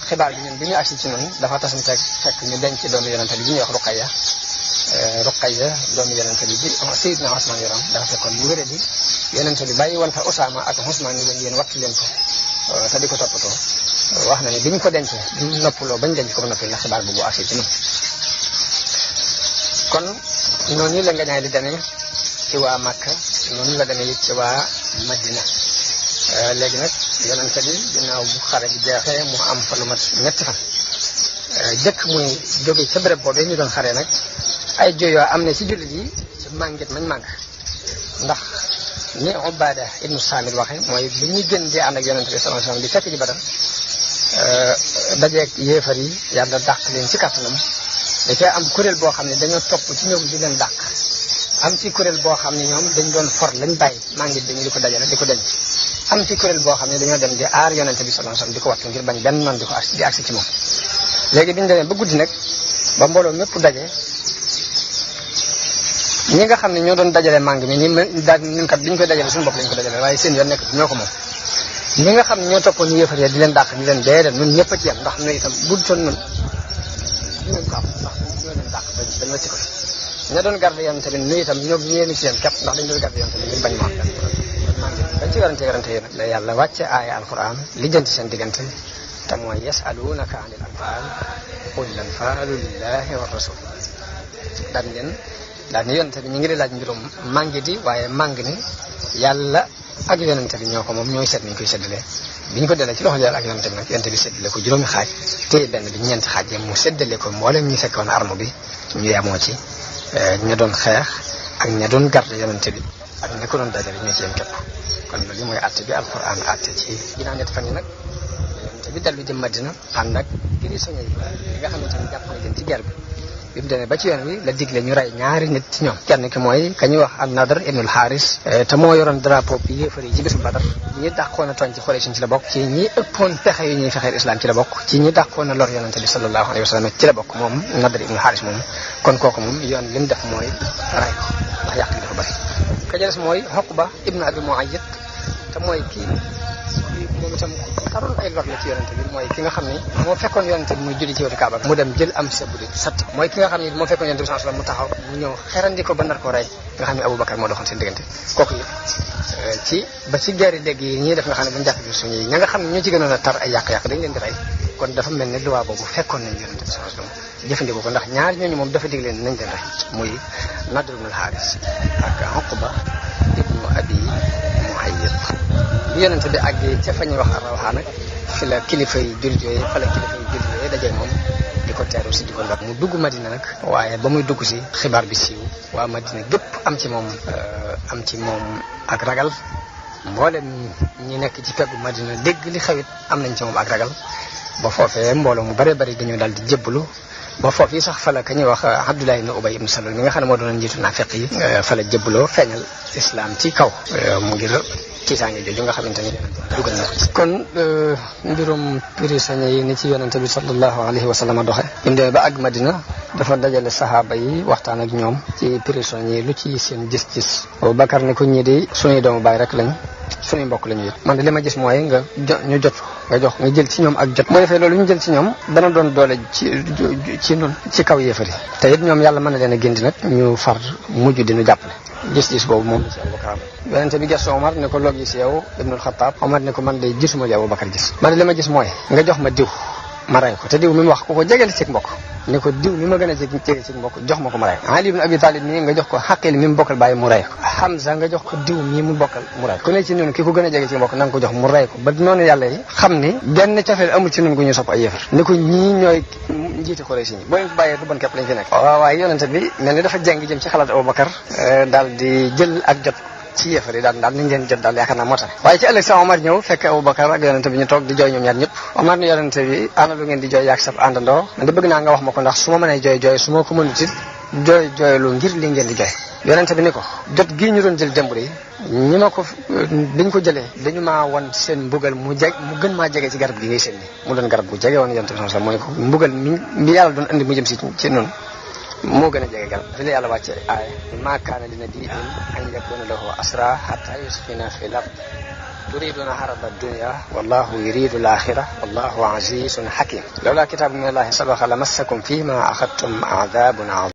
xibaar bi ñun bi ñu agsi ci noonu dafa tasante fekk ñu denc doomu yonente bi ñuy wax Ruqayya doomu yonente bi Seydina Usmaan yoroon dafa fekkoon mu wéré di yonente bi bàyyi woon fa Usaama ak Usmaan ñu leen yéen wattu leen ko te di ko toppatoo wax na ne bi ñu ko dencee bi ñu noppaloo bañ denc ko ba noppi la xibaar boobu agsi ci noonu kon noonu la nga ñaay di demee ci waa Makka noonu la demee it ci waa Madina léegi nag yonente bi ginnaaw bu xare bi jeexee mu am fa lu mat ñetti fan jëkk muy jóge ca béréb boobee ñu doon xaree nag ay jooyoo am ne ci jullit yi ci màngit mañ màgg ndax ni Ubaada ibnu Saamit waxe mooy bi ñuy gën di ànd ak yonente bi sallallahu alayhi wasallam di fekk ji Badar dajeeg yéefar yi yàlla dàq leen ci kàttanam da cee am kuréel boo xam ne dañoo topp ci ñoom di leen dàq am ci kuréel boo xam ne ñoom dañ doon for lañ bàyyi màngit dañu di ko dajale di ko denc am ci kuréel boo xam ne dañoo dem di aar yonente bi sallallahu alayhi wasallam di ko wattu ngir bañ benn noon di agsi ci moom léegi biñu demee ba guddi nag ba mbooloo mépp daje ñi nga xam ne ñoo doon dajale màng mi ñun kat biñ koy dajale suñu bopp lañ ko dajale waaye seen yoon nekk ñoo ko moom ñi nga xam ne ñoo toppoon ñu yëfar di leen dàq ñu leen déedéet ñun ñëpp a ci yam ndax nu itam budtoon ñun dinañ ko am ndax ñoo leen dàq bañ wacci ko ña doon garde yonente bi nu itam ñoo ñeeni ci yam képp ndax dañ doon garde yonente bi ngir bañ mu am dañ ci werante yi nag la yàlla wàcce aaya alquran lijjanti seen diggante te mooy yasalunaka anil anfaal qul lanfaalu lillahi wa rasul daal ni yonente bi ñu ngi di laaj mbirum màngi di waaye màng ni yàlla ak yonente bi ñoo ko moom ñooy seet ni ñu koy séddalee bi ñu ko delee ci loxo yàlla ak yonente bi nag yonente bi séddale ko juróomi xaaj téye benn bi ñeenti xaaj yi mu séddale ko mboolem ñu fekkoon arme bi ñu yemoo ci ña doon xeex ak ña doon garde yonente bi ak ña ko doon dajale ñoo ci yem képp kon loolu mooy àtte bi alquran àtte ci ginnaaw ñetti fan yi nag yonente bi dellu jëm Madina ànd ak prisonniers yi nga xamante ni jàpp na leen ci guerre bi mu demee ba ci yoon wi la digle ñu rey ñaari nit ci ñoom kenn ki mooy ka ñuy wax an-Nadr ibnul Haaris te moo yoroon drapeau bi yéefar yi ci bisu Badar ñi dàqoon a tooñ ci Quraysh ci la bokk ci ñi ëppoon pexe yu ñuy fexeel islam ci la bokk ci ñi dàqoon a lor yonente bi sallallahu alayhi wa sallam ci la bokk moom Nadr ibnul Haaris moom kon kooku moom yoon li mu def mooy rey ko ndax yàq gi dafa bari ka ca des mooy Uqba ibnu Abi Mu'ayyid te mooy kii moom itam taroon ay lor la ci yonente bi mooy ki nga xam ni moo fekkoon yonente bi muy julli ci wetu Kaaba mu dem jël am sëb di sat mooy ki nga xam ni moo fekkoon yonente bi sallallahu alayhi wasallam mu taxaw mu ñëw xerandi ko ba nar ko rey nga xam ne Abubakar moo doxoon seen diggante kooku yëpp ci ba ci guerre dégg yi ñii def nga xam ne buñu jàpp bi suñu ña nga xam ne ñoo ci gënoon a tar ay yàq-yàq dañ leen di rey kon dafa mel ne luwaa boobu fekkoon nañ yonente bi sallallahu alayhi wasallam jëfandikoo ko ndax ñaar ñooñu moom dafa dig leen nañ leen rey muy Nadr ibn al-Haaris ak Uqba ibnu Abi Mu'ayyid bi yonente bi àggee ca fa ñuy wax Rawha nag fi la kilifa yi jullit yooyu fa la kilifa yi jullit yooyu dajee moom di ko teeru si di ko ndor mu dugg Madina nag waaye ba muy dugg si xibaar bi siiw waa Madina gépp am ci moom ak ragal mboolem ñi nekk ci peggu Madina dégg li xewit am nañ ci moom ak ragal ba foofee mbooloo mu bare bari dañoo daal di jébbalu ba foofu sax fa la ka ñuy wax Abdullah ibn Ubay ibn Salul mi nga xam ne moo doon njiitu naafiq yi fa la jëbbaloo feeñal islam ci kaw mu ngir tiitaange jooju nga xamante ni dugal na kon mbirum prisonniers yi ni ci yonente bi sallallahu alayhi wa sallam doxe bi mu demee ba àgg Madina dafa dajale sahaaba yi waxtaan ak ñoom ci prisonniers yi lu ci seen gis-gis Abubakar ne ko ñii di suñuy doomu baay rek lañ suñuy mbokk lañu yit man de li ma gis mooy nga jël ci ñoom ak jot boo defee loolu ñu jël ci ñoom dana doon doole ci nun ci kaw yéefari te it ñoom yàlla mën na leen a gindi nag ñu far mujj di ñu jàppale gis-gis boobu moom la ci Abubakar yonente bi gestu Omar ne ko loo gis yow Ibnul Xattaab Omar ne ko man de gisuma li Abubakar gis man de li ma gis mooy nga jox ma diw ma rey ko te diw mi mu wax ku ko jegeel ci mbokk ne ko diw mi ma gën a jege ci mbokk jox ma ko ma rey ko Ali ibn Abi Talib mii nga jox ko Xaqil mi mu bokkal bàyyi mu rey ko Hamza nga jox ko diw mii mu bokkal mu rey ko ku ne ci ñun ki ko gën a jege ci mbokk na nga ko jox mu rey ko ba noonu yàlla yi xam ni benn cofeel amul ci ñun gu ñu sopp ay yëfar ni ko ñii ñooy njiiti Quraysh ñi boo leen bàyyee du bon képp lañ fi nekk waaye yonente bi mel ni dafa jeng jëm ci xalaat Abubakar daal di jël ak jot ci yéefar yi daal nañ leen jot daal yaakaar naa moo tax waaye ci ëllëg sa Omar ñëw fekk Abubakar ak yonente bi ñu toog di jooy ñoom ñaar ñëpp Omar ni yonente bi ana lu ngeen di jooy yaag sab àndandoo man de bëgg naa nga wax ma ko ndax su ma mënee jooy su ma ko mënut it jooylu ngir li ngeen di jooy yonente bi ni ko jot gii ñu doon jël démb yi ñi ma ko biñ ko jëlee dañu maa won seen mbugal mu gën maa jege ci garab gi ngay seen ni mu doon garab gu jege woon yonente bi sax mooy ko mbugal mi yàlla doon andi mu jëm ci noonu moo gën a jege garab fi la yàlla wàcce aaya maa kaana li nabiyyin an yakuna lahu asra hatta yuskhina fil ard turiduna arada dunya wallahu yuridu al-akhirah wallahu azizun hakim lawla kitabun min allahi sabaqa lamassakum fima akhadtum adhabun